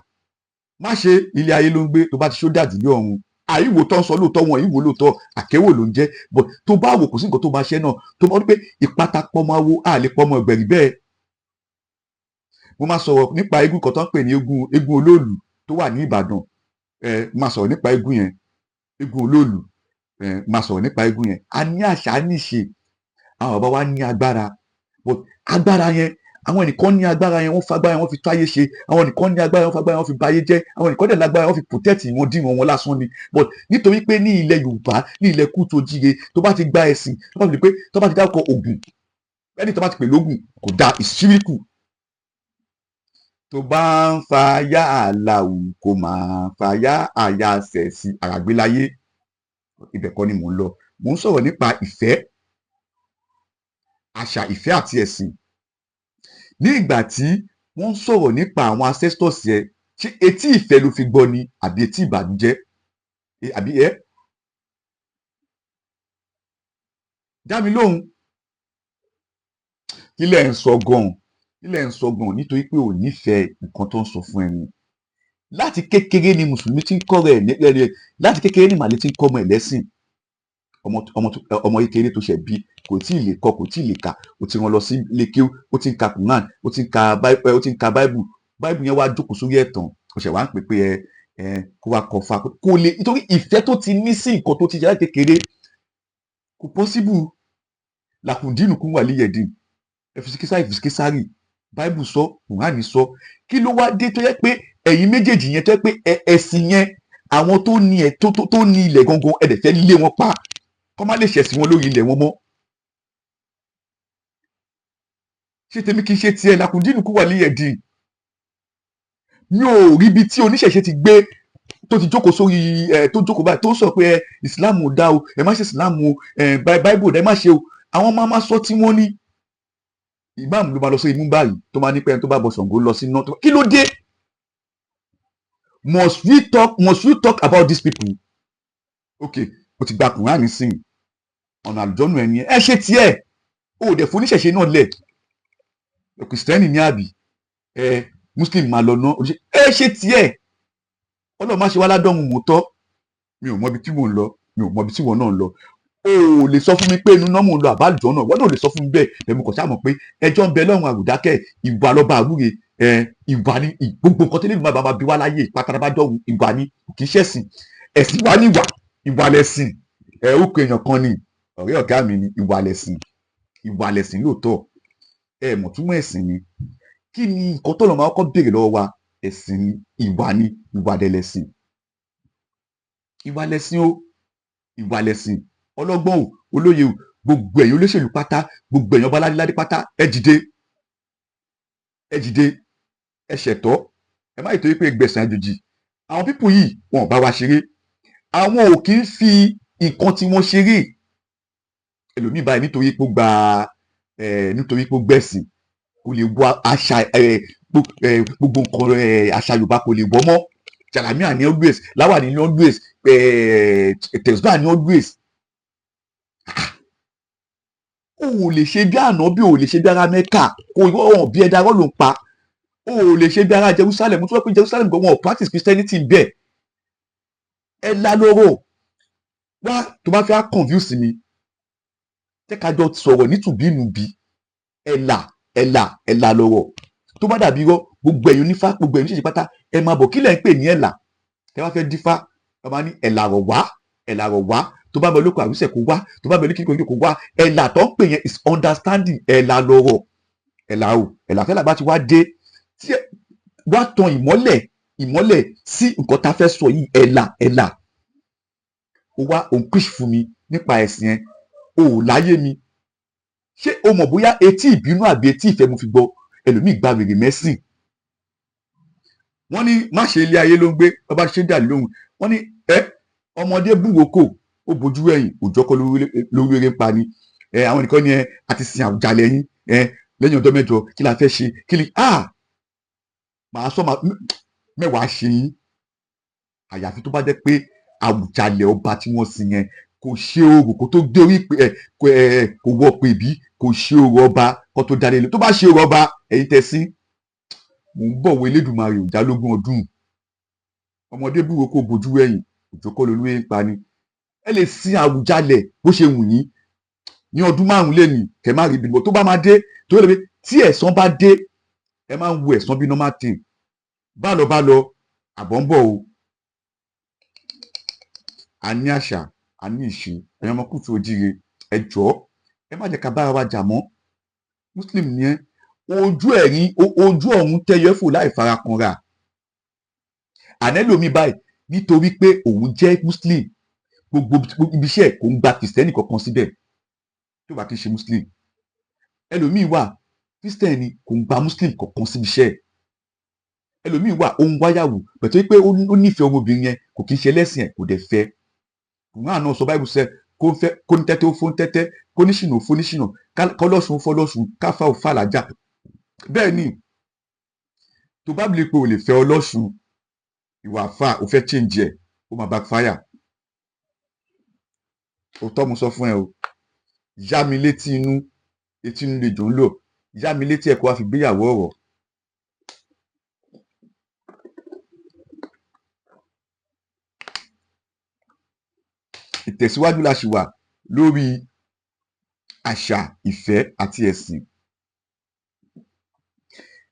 Má ṣe ilé ayé ló ń gbé, tó bá ti ṣó dàjú lé ọ̀run. Àìwò tó ń sọ lóòótọ́, wọn ìwò lóòótọ́, àkẹ́wò ló ń jẹ́. But tó bá wò, kò sí nǹkan tó máa ṣe náà. Tó bá wí pé ìpátá pọ́nmọ awo, àlè pọ́nmọ ẹgbẹ̀rì bẹ́ẹ̀. Mo máa sọ̀rọ̀ nípa eégún kan tó ń pè ní eégún olóòlù tó wà ní Ìbàdàn. Ẹ máa sọ̀rọ̀ nípa eégún yẹn, eégún olóòlù. Ẹ máa sọ̀rọ̀ nípa eégún yẹn. A ní àṣà, a ní ìṣe. Àwọn bàbá wa ní agbára, but agbára yẹn, àwọn ẹnìkan ní agbára yẹn, wọ́n fagbára yẹn, wọ́n fi tó ayé ṣe. Àwọn ẹnìkan ní agbára yẹn, wọ́n fagbára yẹn, wọ́n fi ba ayé jẹ́. Àwọn ẹnìkan dẹ̀ lágbára yẹn, wọ́n fi protect wọn dín wọn lásán ni. But nítorí pé ní ilẹ̀ Yorùbá, ní ilẹ̀ kútu ojíire, tó bá ti gba ẹ̀sìn, tó bá ti di pé tó bá ti dárúkọ Ògún, ẹni tó bá ti pè lógún kò da ìṣíríkù. Tó bá ń fa yá àlàù, kò máa fa yá àyà sẹ̀ sí àràgbélayé. Ibẹ̀ kọ́ ni mò ń lọ. Mò ń sọ̀rọ̀ nípa ìfẹ́, àṣà, ìfẹ́ àti ẹ̀sìn. Ní ìgbà tí wọ́n ń sọ̀rọ̀ nípa àwọn ancestors yẹn, ṣé etí ìfẹ́ ló fi gbọ́ ni àbí etí ìbànújẹ́? Àbí ẹ dá mi lóhùn. Kí lẹ̀ ń sọ gan? Kí lẹ̀ ń sọ gan? Nítorí pé ò nífẹ̀ẹ́ nǹkan tó ń sọ fún ẹ ni. Láti kékeré ni mùsùlùmí ti ń kọ́ rẹ̀ ní, láti kékeré ni màlẹ́ ti ń kọ́ ọmọ ẹ̀ lẹ́sìn. Ọmọ kékeré tó ṣẹ̀ bí, kò tí ì lè kọ, kò tí ì lè kà, ó ti rán lọ sí ilé kéwú, ó ti ń ka Quran, ó ti ń ka ó ti ń ka Bible. Bible yẹn wá jókòó sórí ẹ̀tàn, ó ṣẹ̀ wá ń pè pé ẹ kó wá kọ fa kó lè, nítorí ìfẹ́ tó ti ní sí nǹkan tó ti ṣe láti kékeré. Kò possible. Làkùndínù kún wà líyẹ̀dín, ẹ̀fìsíkísárì ẹ̀fìsíkísárì. Bible sọ, Quran sọ. Kí ló wá dé tó yẹ pé ẹ̀yin méjèèjì yẹn, tó yẹ pé ẹ̀sìn yẹn, àwọn tó ní ẹ tó ní ilẹ̀ gangan, ẹ dẹ̀ fẹ́ lé wọn pa, kọ́ má lè ṣẹ̀sìn wọn lórí ilẹ̀ wọn mọ́? Ṣé tèmi kì í ṣe tiẹ̀? Làkùndínù kún wà líyẹ̀dín. Mi ò rí ibi tí oníṣẹ̀ṣe ti gbé tó ti jókòó sórí ẹ, tó jókòó báyìí, tó ń sọ pé ẹ Islam ò dá o, ẹ má ṣe Islam o, ẹ Bible ò dá, ẹ má ṣe o. Àwọn máa má sọ tí wọ́n ní ìmáàmù ló máa lọ sórí múbàyí tó máa ní pé ẹni tó bá bọ Ṣàngó lọ sí náà. Kí ló dé? Must we talk about these people? Okay, o ti gba Quran nísìnyí, ọ̀nà àlùjọ́nù ẹni ẹ ṣe tiẹ̀, o ò dẹ̀ fún oníṣẹ̀ṣe náà lẹ̀. Kìrìsìtẹ́nì ní àbí ẹ Muslim máa lọ ná, ẹ ṣe tiẹ̀. Ọlọ́run má ṣe wá ládọ́run mọ́tọ́. Mi ò mọ ibi tí mò ń lọ, mi ò mọ ibi tí wọ́n náà ń lọ. O ò lè sọ fún mi pé inú náà mò ń lọ àbálùjọ náà, wọ́n náà ò lè sọ fún mi bẹ́ẹ̀. Ẹ̀mú kò sáà mọ̀ pé ẹjọ́ ń bẹ lọ́run àrùdákẹ́. Ìwà lọ́ba àwúre ẹ, ìwà ni gbogbo nǹkan tẹ́lẹ̀ mi máa bí wá láyé pátábájọ́. Ìwà ni, kì í ṣẹ̀sìn. Ẹ̀sìn wá ní ìwà, ìwà lẹ̀sìn. Ẹ ó pe èèyàn kan ní ọ̀rẹ́ ọ̀gá mi ni ìwà lẹ̀sìn. Ìwà lẹ̀sìn lóòótọ́. Ẹ mọ̀ túmọ̀ ẹ̀sìn ni. Kí ni nǹkan tó lọ́ máa kọ́ béèrè lọ́wọ́ wa? Ẹ̀sìn ni, ìwà ni, ìwà dẹ̀ lẹ̀sìn. Ìwà lẹ̀sìn o, ìwà lẹ̀sìn. Ọlọ́gbọ́n o, olóye o, gbogbo ẹ̀yin olóṣèlú pátá, gbogbo ẹ̀yin ọba ládéládé pátá, ẹ dìde, ẹ dìde, ẹ ṣẹ̀tọ́. Ẹ má yìí pé gbẹ̀sán àjòjì. Àwọn people yìí, wọn ò bá wa ṣeré. Àwọn ò kì í fi nǹkan tí wọ́n ṣeré. Ẹlòmíì báyìí, nítorí pé ó gba ẹ, nítorí pé ó gbẹ̀sìn, kò lè wọ àṣà ẹ, gbogbo nǹkan ẹ, àṣà Yorùbá kò lè wọ́ mọ́. Jàlámíà ní always, láwàní ní always, tẹ̀síbà ní always. O ò lè ṣe bí ànábì, o ò lè ṣe bí ará Mẹ́kà, kò wọ́n bí ẹ̀dá rọ́ ló ń pa. O ò lè ṣe bí ará Jerusalem. Mo tún wọ́n pé Jerusalem gan, wọn ò practice Christianity bẹ́ẹ̀. Ẹ la lọ́rọ̀ wá. Tó bá fẹ́ confuse mi, jẹ́ ká jọ sọ̀rọ̀ nítùbínùbí. Ẹ̀là ẹ̀là ẹ̀là lọ́rọ̀. Tó bá dàbí irọ́, gbogbo ẹ̀yin onífá, gbogbo ẹ̀yin oníṣẹ̀ṣe pátá, ẹ máa bọ̀. Kí lẹ̀ ń pè ní ẹ̀là? Ẹ wá fẹ́ dífá, ẹ máa ní ẹ̀là rọ̀ wá, ẹ̀là rọ̀ wá. Tó bá bẹ lóko àwísẹ̀ kó wá, tó bá bẹ ní kíkọ́ kó wá. Ẹ̀là tó ń pè yẹn is understanding. Ẹ̀là lọ́rọ̀, ẹ̀là o, ẹ̀là fẹ́là bá ti wá dé tí ẹ wá tan ìmọ́lẹ̀, ìmọ́lẹ̀ sí nǹkan tá a fẹ́ sọ yìí. Ẹ̀là ẹ̀là. Ó wá òun preach fún mi nípa ẹ̀sìn yẹn, o ò láyé mi. Ṣé o mọ̀ bóyá etí ìbínú àbí etí ìfẹ́ mo fi gbọ́? Ẹlòmíì gba wèrè mẹ́sìn. Wọ́n ní má ṣe ilé ayé ló ń gbé bàbá ṣe dà lóhùn. Wọ́n ní ẹ ọmọdé búrokò, ó bojú ẹ̀yìn, òjò kọ́ lórí eré ń pa ni. Ẹ àwọn nìkan ni ẹ àti sin Àwùjalẹ̀ yín ẹ lẹ́yìn ọjọ́ 8. Kí la fẹ́ ṣe? Kí ni a màá sọ mẹ́wàá ṣe yín? Àyàfi tó bá jẹ́ pé Àwùjalẹ̀ ọba tí wọ́n sin yẹn kò ṣe orò kó tó dé orí ẹ, kò wọ pé bí kò ṣe orò ọba kó tó dalẹ̀ lé. Tó bá ṣe orò ọba, ẹ̀yin tẹ́ sí, mò ń bọ̀ wọ Elédùmarè ò jálógún ọdún. Ọmọdé búro kó bojú ẹ̀yìn, òjò kọ́ lolú ń pa ni. Ẹ lè sin Àwùjalẹ̀ bó ṣe wù yín ní ọdún 5 lẹ́nu, kẹ má rí ibi tó bá máa dé tó lè pé tí ẹ̀san bá dé, ẹ máa ń wo ẹ̀san bí normal thing. Bá lọ bá lọ, àbọ̀ ń bọ̀ o. A ní àṣà, a ní ìṣe. Ẹ̀yin ọmọ kùtù ojíire, ẹ jọ̀ọ́, ẹ má jẹ́ ká bára wa jà mọ́. Muslim ni ẹ́, ojú ẹ̀rín, ojú ọ̀run tẹ́yẹ fò láì farakanra. Ànẹ́lòmí báyìí, nítorí pé òun jẹ́ Muslim, gbogbo ibi iṣẹ́ kò ń gba kìrìsìtẹ́nì kankan síbẹ̀ tó bá kí ń ṣe Muslim. Ẹlòmíì wà, Christian ni, kò ń gba Muslim kankan síbi iṣẹ́. Ẹlòmíì wà, ó ń wáyàwó pẹ̀tọ́ pé ó nífẹ̀ẹ́ ọmọbìnrin yẹn, kò kí ń ṣe ẹlẹ́sìn ẹ̀, kò dẹ̀ fẹ́. Quran náà sọ, Bible sẹ kó fẹ́, kó ní tẹ́tẹ́ ó fún tẹ́tẹ́, kó ní ṣìnà ó fún ní ṣìnà, kọ́lọ́sùn ó fọlọ́sùn, káfá ó fàlàjà. Bẹ́ẹ̀ ni, tó bá bìlí pé o lè fẹ́ ọlọ́sùn, ìwà àfà ò fẹ́ change ẹ̀, ó máa backfire. Òótọ́ mo sọ fún ẹ o. Yá mi létí inú, etí inú lè jò ń lò. Yá mi létí ẹ̀ kó wá fi gbéyàwó ọ̀rọ̀. Ìtẹ̀síwájú la ṣì wà lórí àṣà, ìfẹ́ àti ẹ̀sìn.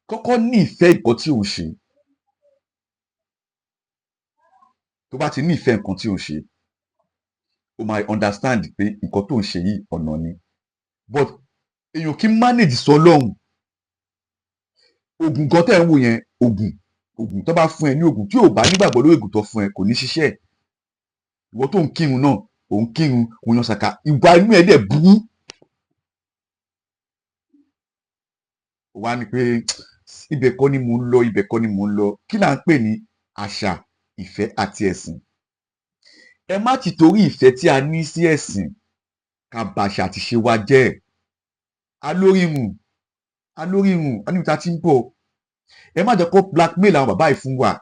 Kọ́kọ́ ní ìfẹ́ nǹkan tí ò ń ṣe. Tó bá ti ní ìfẹ́ nǹkan tí ò ń ṣe, o máa understand pé nǹkan tó ń ṣe yìí, ọ̀nà ni. But èèyàn kì í manage sọ lọ́hùn. Oògùn gan tẹ́ ń wò yẹn, oògùn tó bá fún ẹ ní oògùn tí ò bá nígbàgbọ́ lórí oògùn tó fún ẹ, kò ní ṣiṣẹ́. Ìwọ tó ń kírun náà, ò ń kírun, òun yan sàkà, ìwà inú ẹ dẹ̀ burú. Wá ní pé ibẹ̀ kọ́ ni mò ń lọ, ibẹ̀ kọ́ ni mò ń lọ. Kí là ń pè ní àṣà, ìfẹ́ àti ẹ̀sìn? Ẹ má ti torí ìfẹ́ tí a ní sí ẹ̀sìn ká bàṣà àti ṣe wa jẹ́. Alórìrùn, alórìrùn, a níbi tá a ti ń bọ̀. Ẹ má jẹ́ kó blackmail àwọn bàbá yìí fún wa.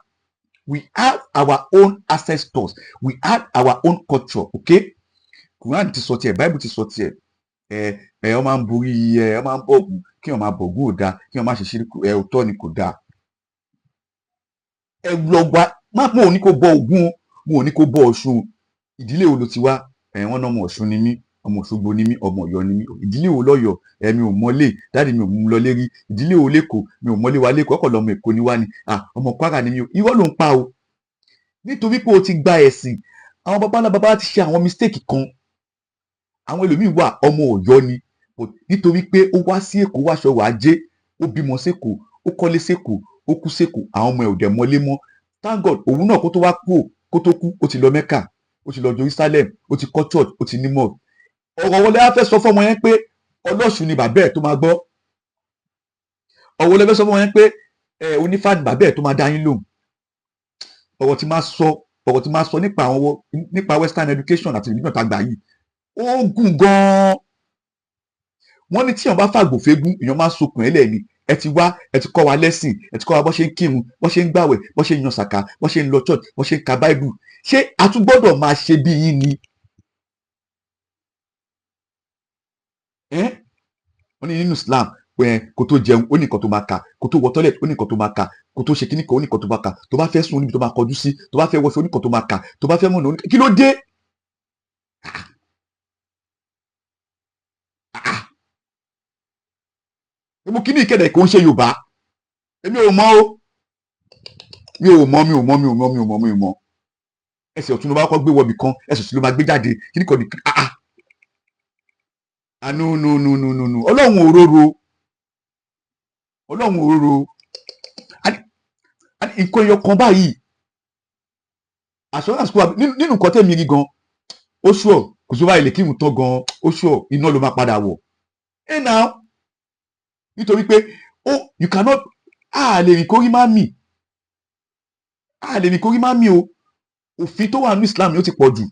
We have our own ancestors, we have our own culture, okay? Quran ti sọ tiẹ̀, Bible ti sọ tiẹ̀. Ẹ ọ máa ń borí, ẹ ọ máa ń bọ̀gùn, kí wọn máa bọ̀gùn ò dáa, kí wọn má ṣe ṣíríkù, ẹ òótọ́ ni, kò dáa. Ẹ lọ gba má, mo ò ní kó bọ Ògún o, mo ò ní kó bọ Ọ̀ṣun. Ìdílé wo ló ti wá? Ẹ wọn náà, ọmọ Ọ̀ṣun ni mí, ọmọ Òṣogbo ni mí, ọmọ Ọ̀yọ́ ni mí. Ìdílé wo lọ́yọ̀ọ́? Ẹ mi ò mọlé, daddy mi ò mú mi lọ lérí. Ìdílé wo lẹ́kọ̀ọ́? Mi ò mọlé wa lẹ́kọ̀ọ́, ọkọ̀ lọmọ Èkó ni wá ni. Ah, ọmọ Kwara ni mí o. Irọ́ ló ń pa o, nítorí pé o ti gba ẹ̀sìn. Àwọn baba ńlá baba ti ṣe àwọn mistake kan. Àwọn ẹlòmíín wà, ọmọ Ọ̀yọ́ ni, but nítorí pé ó wá sí Èkó, wá ṣọwọ́ ajé, ó bímọ sÉkòó, ó kọ́lé sÉkòó, ó kú sÉkòó, àwọn ọmọ ẹ̀ ò dẹ̀ mọlé mọ́. Thank God, òun náà kó tó wá kú, kó tó kú, ó ti lọ Mecca, ó ti lọ Jerusalem, ó ti kọ́ church, ó ti ní mosque. Ọ̀rọ̀ wọlé á fẹ́ sọ fọ́mọ yẹn pé ọlọ́ṣun ni bàbá ẹ̀ tó máa gbọ́? Ọ̀rọ̀ wọlé fẹ́ sọ fọ́mọ yẹn pé ẹ onífà ni bàbá ẹ̀ tó máa dá yín lóhùn? Ọ̀rọ̀ tí máa sọ nípa àwọn, nípa western education àti religion tá a gbà yìí, ó gùn gan-an. Wọ́n ní tí èèyàn bá fàgbò fégún, èèyàn máa ń sokùn ẹ̀ lẹ́ni. Ẹ ti wá, ẹ ti kọ́ wa lẹ́sìn, ẹ ti kọ́ wa bó ṣe ń kírun, bó ṣe ń gbàwẹ̀, bó ṣe ń yan sàká, bó ṣe ń lọ church, bó ṣe ń ka Bible. Ṣé a tún gbọ́dọ̀ máa ṣe bí yín ni? Wọ́n ní nínú Islam, kó tó jẹun, ó ní nǹkan tó máa kà, kó tó wọ toilet, ó ní nǹkan tó máa kà, kó tó ṣe kíní kan, ó ní nǹkan tó máa kà, tó bá fẹ́ sùn, ó níbi tó máa kọjú sí, tó bá fẹ́ wọṣọ, ó ní nǹkan tó máa kà, tó bá fẹ́ mọ̀nà, ó ní. Kí ló dé? Mo kí ní ìkéde kò ń ṣe Yorùbá. Èmi ò mọ̀ o, mi ò mọ̀, mi ò mọ̀, mi ò mọ̀, mi ò mọ̀, mi ò mọ̀. Ẹsẹ̀ ọ̀tún ló bá kọ́ gbé wọbì kan, ẹsẹ̀ òsì ló máa gbé jáde. Kíní kan ní? Ah ah ah, no, no, no, no, no, no. Ọlọ́run òróró, Ọlọ́run òróró. Nǹkan ẹyọ kan báyìí, assurance kó wà nínú nǹkan tẹ̀mí rí gan. Ó ṣùọ̀ kò sí báyìí lè kírun tán gan, ó ṣùọ̀ iná ló máa padà wọ̀ ẹ náà, nítorí pé ó you cannot, a lè rìn kórí má mì, a lè rìn kórí má mì o. Òfin tó wà ní Islam yóò ti pọ̀ jù,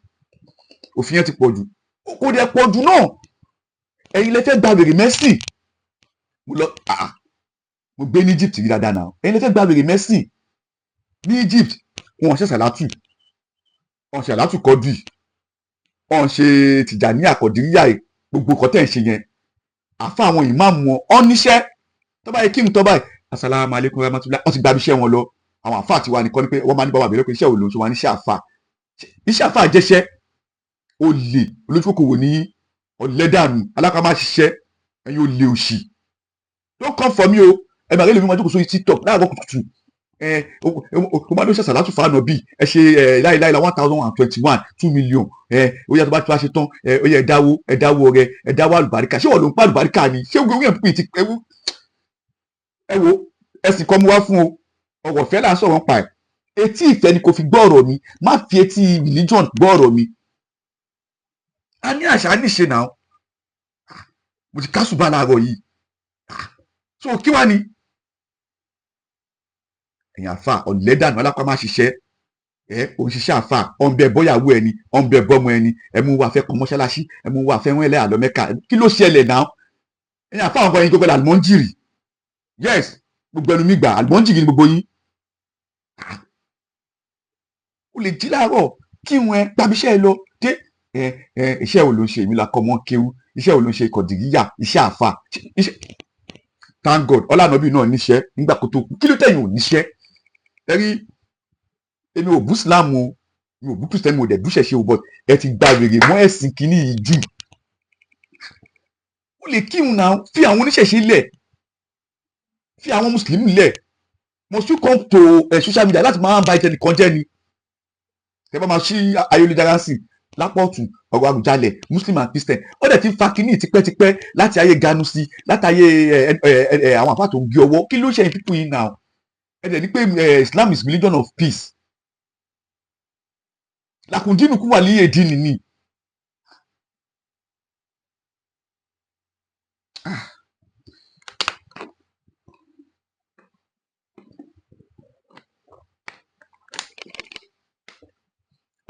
òfin yẹn ti pọ̀ jù, kò dẹ̀ pọ̀ jù náà. Ẹ̀yin lè fẹ́ gba wèrè mẹ́sìn. Mo lọ, ah, mo gbé ní Egypt rí dáadáa náà. Ẹ̀yin lè fẹ́ gba wèrè mẹ́sìn. Ní Egypt, wọn ṣe sàlátù, wọn ṣe sàlátù kọ́dù, wọn ṣe tìjàní àkọ́díríyà, gbogbo nǹkan tẹ̀ ń ṣe yẹn. Àfa àwọn ìmáàmù wọn ọ níṣẹ́ tó bá yẹ kí n tọ́ báyìí, asalaamu aleykum rahmatulah, wọ́n ti gba iṣẹ́ wọn lọ. Àwọn àfa àti wa nìkan ni pé wọ́n máa ní bàbá àbẹ̀rẹ̀ pé iṣẹ́ wo ló ń ṣe wọn, níṣẹ́ àfa, iṣẹ́ àfa jẹ́ṣẹ́ olè, olójúkòkòrò ní ọ̀lẹ́dànù alákàmá ṣiṣẹ́. Ẹ̀yin olè òṣì, don't come for me o. Ẹ máa rí lèmi máa jókòó sórí TikTok láàárọ̀ kùtùkùtù. Ẹ o máa ló ṣe àsàlátù fàánà bíi ẹ ṣe ẹ láìláìlá 1021, 2 million. Ẹ ó yẹ tó bá tó bá ṣe tán, ẹ ó yẹ ẹ dáwó, ẹ dáwó rẹ, ẹ dáwó àlùbáríkà. Ṣé wọ́n ló ń pa àlùbáríkà ni? Ṣé ogun yẹn pín ti ẹwú? Ẹ wo, ẹsìn kọ́ mu wá fún o. Ọ̀rọ̀ ìfẹ́ là ń sọ̀rọ̀ pa ẹ̀. Etí ìfẹ́ ni kò fi gbọ́ ọ̀rọ̀ mi, má fi etí religion gbọ́ ọ̀rọ̀ mi. A ní àṣà níṣe náà. Mo ti kásùbà láàárọ̀ yìí, so kí wá ni ẹ̀yin àfa ọ̀lẹ́dànù alápá má ṣiṣẹ́? Ẹ òun ṣiṣẹ́ àfa, ọ̀nbẹ bọ́yàwó ẹni, ọ̀nbẹ bọ́mọ ẹni. Ẹ mú wa fẹ́ kọ́ mọ́ṣáláṣí, ẹ mú wa fẹ́ wọ́n ẹlẹ́ àlọ́ Mẹ́ka. Kí ló ṣẹlẹ̀ náà? Ẹ̀yin àfa àwọn ọkọ yín gbogbo àlùmọ́ńjìrì. Yes, gbogbo ẹnu mi gbà, àlùmọ́ńjìrì ni gbogbo yín. O lè jí láàárọ̀ kí wọn ẹ gbàbíṣẹ́ ẹ lọ dé. Ẹ ẹ iṣẹ́ wo ló ń ṣe? Èmi la kọ́ mọ́ kéwú. Iṣẹ́ wo ló ń ṣe? Kọ̀dìríyà, iṣẹ́ àfa, iṣẹ́. Thank God, ọlànàbí náà níṣẹ́ nígbà kó tó kú. Kí ló tẹ̀yìn ò níṣẹ́? Ẹ rí, èmi ò bú Islam o. Mi ò bú Christian, mi ò dẹ̀ bú ṣẹ̀ṣe o, but ẹ ti gba wèrè mọ́ ẹ̀sìn kìíní yìí jù. Ó lè kírun náà, fi àwọn oníṣẹ̀ṣe lẹ̀, fi àwọn mùsùlùmí lẹ̀. Must you come to social media láti máa ba ìtẹnìkan jẹ́ ni? Ẹ bá máa ṣí ayélujára sí lápá ọ̀tún, ọ̀rọ̀ Àwùjalẹ̀, Muslim and Christian, ó dẹ̀ ti ń fa kínní tipẹ́tipẹ́ láti ayé Ganusi, láti ayé ẹ ẹ ẹ àwọn àfáà tó ń gé ọwọ́. Kí ló ṣe people yìí now? Ẹ dẹ̀ ní pé Islam is religion of peace. Làkùndínù kú wà ní èdè nìní.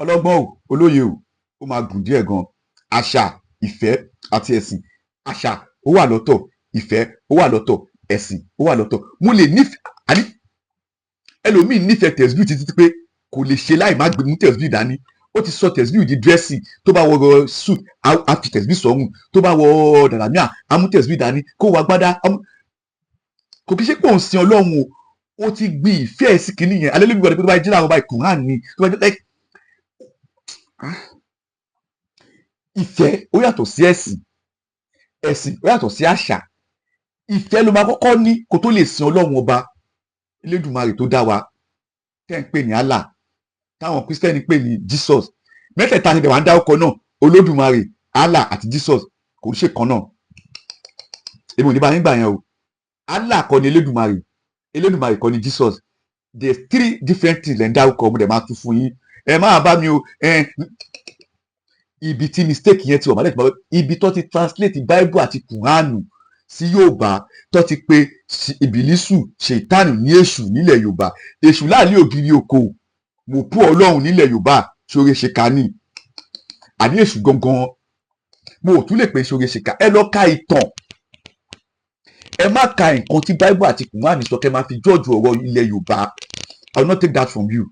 Ọlọ́gbọ́n o, olóye o, ó máa gùn díẹ̀ gan. Àṣà, ìfẹ́ àti ẹ̀sìn. Àṣà ó wà lọ́tọ̀, ìfẹ́ ó wà lọ́tọ̀, ẹ̀sìn ó wà lọ́tọ̀. Mo lè nífẹ̀ẹ́, àní ẹlòmíì nífẹ̀ẹ́ tẹ̀síbí títí pé kò lè ṣe láì má gbé mú tẹ̀síbí dání. Ó ti sọ tẹ̀síbí di dírẹ́sì. Tó bá wọ suit, á fi tẹ̀síbí sọ́rùn. Tó bá wọ dàdàmíà, á mú tẹ̀síbí dání. Kó wọ agbádá, kò kí ṣe pé òun sin Ọlọ́run o. Ó ti gbin ìfẹ́ ẹ̀ sí kinní yẹn. Alẹ́ lóbi wọlé pé tó bá jí láàárọ̀ báyìí, Kùránì ni tó bá jẹ́ like. Ìfẹ́ ó yàtọ̀ sí ẹ̀sìn, ẹ̀sìn ó yàtọ̀ sí àṣà. Ìfẹ́ ló máa kọ́kọ́ ní kó tó lè sin Ọlọ́run Ọba Elédùmarè tó dá wa, tẹ́ ń pè ní Allah, táwọn Kírísítẹ́nì pè ní Jesus. Mẹ́tẹ̀ẹ̀ta ni wàá ń dárúkọ náà, Olódùmarè, Allah àti Jesus, kò ń ṣe kan náà. Èmi ò ní bá yín gbà yẹn o. Allah kọ́ ni Elédùmarè, Elédùmarè kọ́ ni Jesus. There's three different things lẹ́ ń dárúkọ. Mo dẹ̀ máa tún fún yín, ẹ máa bá mi o. Ẹ ibi tí mistake yẹn ti wà málẹ̀ tí ibi tó ti translate Bible àti Kùránù sí Yorùbá, tó ti pé Ìbílísù, Ṣètánù ní èṣù nílẹ̀ Yorùbá. Èṣù láàrin ògiri oko mòpú Ọlọ́run nílẹ̀ Yorùbá, ṣoore ṣèkà ni. Àní èṣù gangan, mo ò tún lè pè ṣoore ṣèkà. Ẹ lọ ka ìtàn, ẹ má ka nǹkan tí Bible àti Kùránì sọ kẹ́ máa fi judge ọ̀rọ̀ ilẹ̀ Yorùbá. I will not take that from you.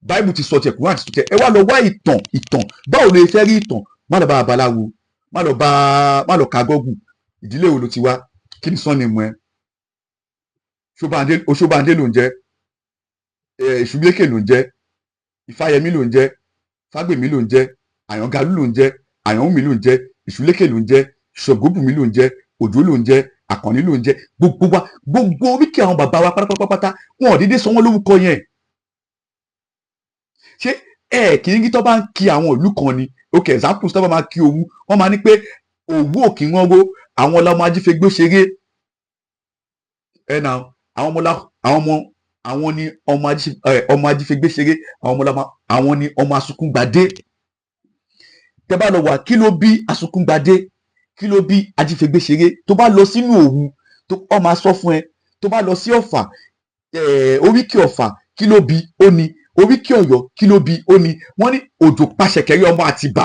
Bible ti sọ tiẹ̀, Kùránì ti sọ tiẹ̀, ẹ wá lọ wá ìtàn. Ìtàn, báwo ló fẹ́ rí ìtàn? Má lọ bá babaláwo, má lọ bá, má lọ ka Google. Ìdílé wo ló ti wá? Kí ni sọ́ni mu ẹ? Oṣóbàndé ló ń jẹ́, Èṣùgbékè ló ń jẹ́, Ifáyẹmí ló ń jẹ́, Fágbèmí ló ń jẹ́, Àyàngalú ló ń jẹ́, Àyànwùmí ló ń jẹ́, Ìṣúlékè ló ń jẹ́, Ṣògóbùnmí ló ń jẹ́, Òjó ló ń jẹ́, Àkànní ló ń jẹ́. Gbogbo wa, gbogbo oríkì àwọn bàbá wa pátápátá, wọn ò dédé sọ wọn lórúkọ yẹn. Ṣé ẹ kì í rí tó bá ń kí àwọn ìlú kan ni? Ok, examples, tó bá máa kí Òwu, wọ́n máa ní pé Òwu ò kí wọ́n ró, àwọn ọlọ́mọ ajífẹ́gbó ṣeré ẹ nà, àwọn ọmọ àwọn ọmọ àwọn ni ọmọ ajífẹ́gbé ṣeré, àwọn ọmọ ọlọ́mọ àwọn ni ọmọ asunkúngbadé. Tẹ bá lọ wà, kí ló bí asunkúngbadé? Kí ló bí ajífẹ́gbé ṣeré? Tó bá lọ sínú Òwu, tó ọ máa sọ fún ẹ. Tó bá lọ sí Ọ̀fà, oríkì Ọ̀fà, kí ló bí? Ó ní oríkì Ọ̀yọ́. Kí ló bí? Ó ní wọ́n ní òjò pàṣẹkẹrẹ ọmọ Àtìbà.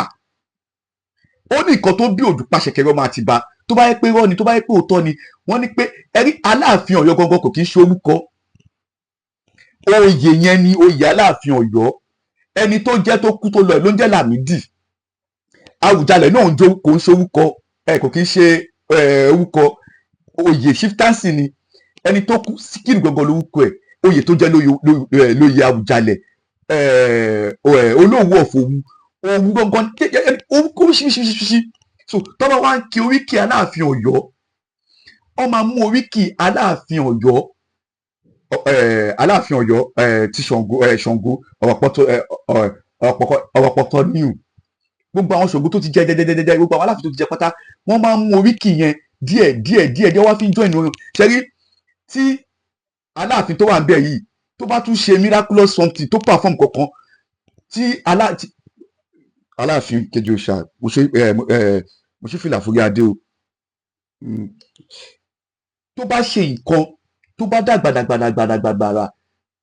Ó ní nǹkan tó bí òjò pàṣẹkẹrẹ ọmọ Àtìbà. Tó bá yẹ pé irọ́ ni, tó bá yẹ pé òótọ́ ni, wọ́n ní pé ẹrí Aláàfin Ọ̀yọ́ gangan kò kí ń ṣe orúkọ. Oyè yẹn ni oyè Aláàfin Ọ̀yọ́. Ẹni tó jẹ́ tó kú tó lọ ẹ̀ ló ń jẹ́ Lámìdí. Àwùjalẹ̀ náà ń jó, kò ń ṣe orúkọ ẹ, kò kí ń ṣe orúkọ, oyè chieftaincy ni. Ẹni tó kú, Síkírù gangan lórúkọ ẹ̀. Oyè tó jẹ́ lóyè Àwùjalẹ̀, Olóòwú of Òwu, Òwu gangan, orúkọ oríṣiríṣiríṣi. So tọ́ba wá ń kí oríkì Aláàfin Ọ̀yọ́, wọ́n máa mú oríkì Aláàfin Ọ̀yọ́, Aláàfin Ọ̀yọ́ ti Ṣàngó, Ṣàngó ọ̀rọ̀pọ̀tọ̀ níhù, gbogbo àwọn Ṣàngó tó ti jẹ jẹ jẹ jẹ jẹ, gbogbo àwọn Aláàfin tó ti jẹ pátá, wọ́n máa ń mú oríkì yẹn díẹ̀ díẹ̀ díẹ̀ díẹ̀, wá fi ń join orin. Ṣẹ́rí tí Aláàfin tó wà ń bẹ̀ yìí, tó bá tún ṣe miraculous something, tó perform kankan tí Aláàfin kejì òòṣà, mo ṣe ẹ ẹ mo ṣe fìlà fúri adé o. Tó bá ṣe nǹkan, tó bá dàgbà dàgbà dàgbà dàgbà dàgbà,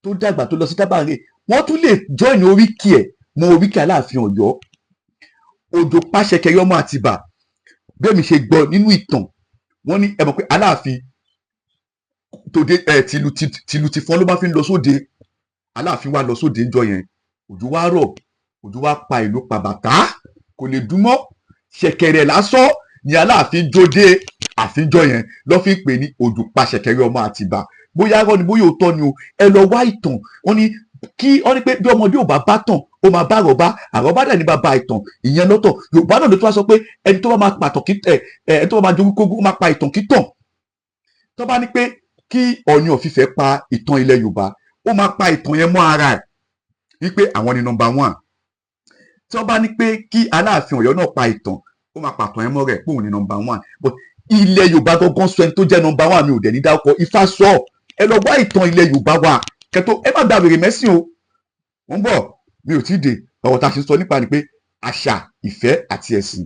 tó dàgbà, tó lọ sí tábàárẹ̀, wọ́n tún lè join oríkì ẹ̀ mọ́ oríkì Aláàfin Ọ̀yọ́. Òjò pàṣẹkẹrẹ ọmọ Àtìbà, bẹ́ẹ̀ mi ṣe gbọ́ nínú ìtàn, wọ́n ní ẹ mọ̀ pé Aláàfin tòde ẹ tìlù tìlù tìfọ́n ló bá fi ń lọ sóde. Aláàfin wa lọ sóde ńjọ́ yẹn, òjò wá rọ̀, òjò wá pa ìlú pa bàtà, kò lè dún mọ́. Ṣẹ̀kẹ̀rẹ̀ lásán ni Aláàfin jóde àfínjọ́ yẹn, lọ́ fi ń pè ní òjò pa ṣẹ̀kẹ̀rẹ̀ ọmọ Àtìbà. Bóyá irọ́ ni, bóyá òótọ́ ni o, ẹ lọ wá ìtàn. Wọ́n ní Kí wọ́n ní pé bí ọmọdé ò bá bá tàn, ó máa bá àròbá. Àròbá dẹ̀ ní bàbá ìtàn, ìyẹn lọ́tọ̀. Yorùbá náà ló tún wá sọ pé ẹni tó bá máa pàtàn kí ẹ ẹ ẹni tó bá máa jogún kógún, ó máa pa ìtàn kí tàn. Tó bá ní pé kí Ọọ̀ni of Ifẹ̀ pa ìtàn ilẹ̀ Yorùbá, ó máa pa ìtàn yẹn mọ́ ara ẹ̀ wípé àwọn ni number one. Tí wọ́n bá ní pé kí Aláàfin Ọ̀yọ́ náà pa ìtàn, ó máa pàtàn yẹn mọ́ rẹ̀ pé òun ni number one. But ilẹ̀ Yorùbá gangan sọ ẹni tó jẹ́ number one. Mi ò dẹ̀ ní dárúkọ. Ifá sọ. Ẹ lọ wá ìtàn ilẹ̀ Yorùbá wa kẹtó. Ẹ má gba wèrè mẹ́sìn o. Mo ń bọ̀, mi ò tí ì dé. Ọ̀rọ̀ tá a ṣe sọ nípa ni pé àṣà, ìfẹ́ àti ẹ̀sìn.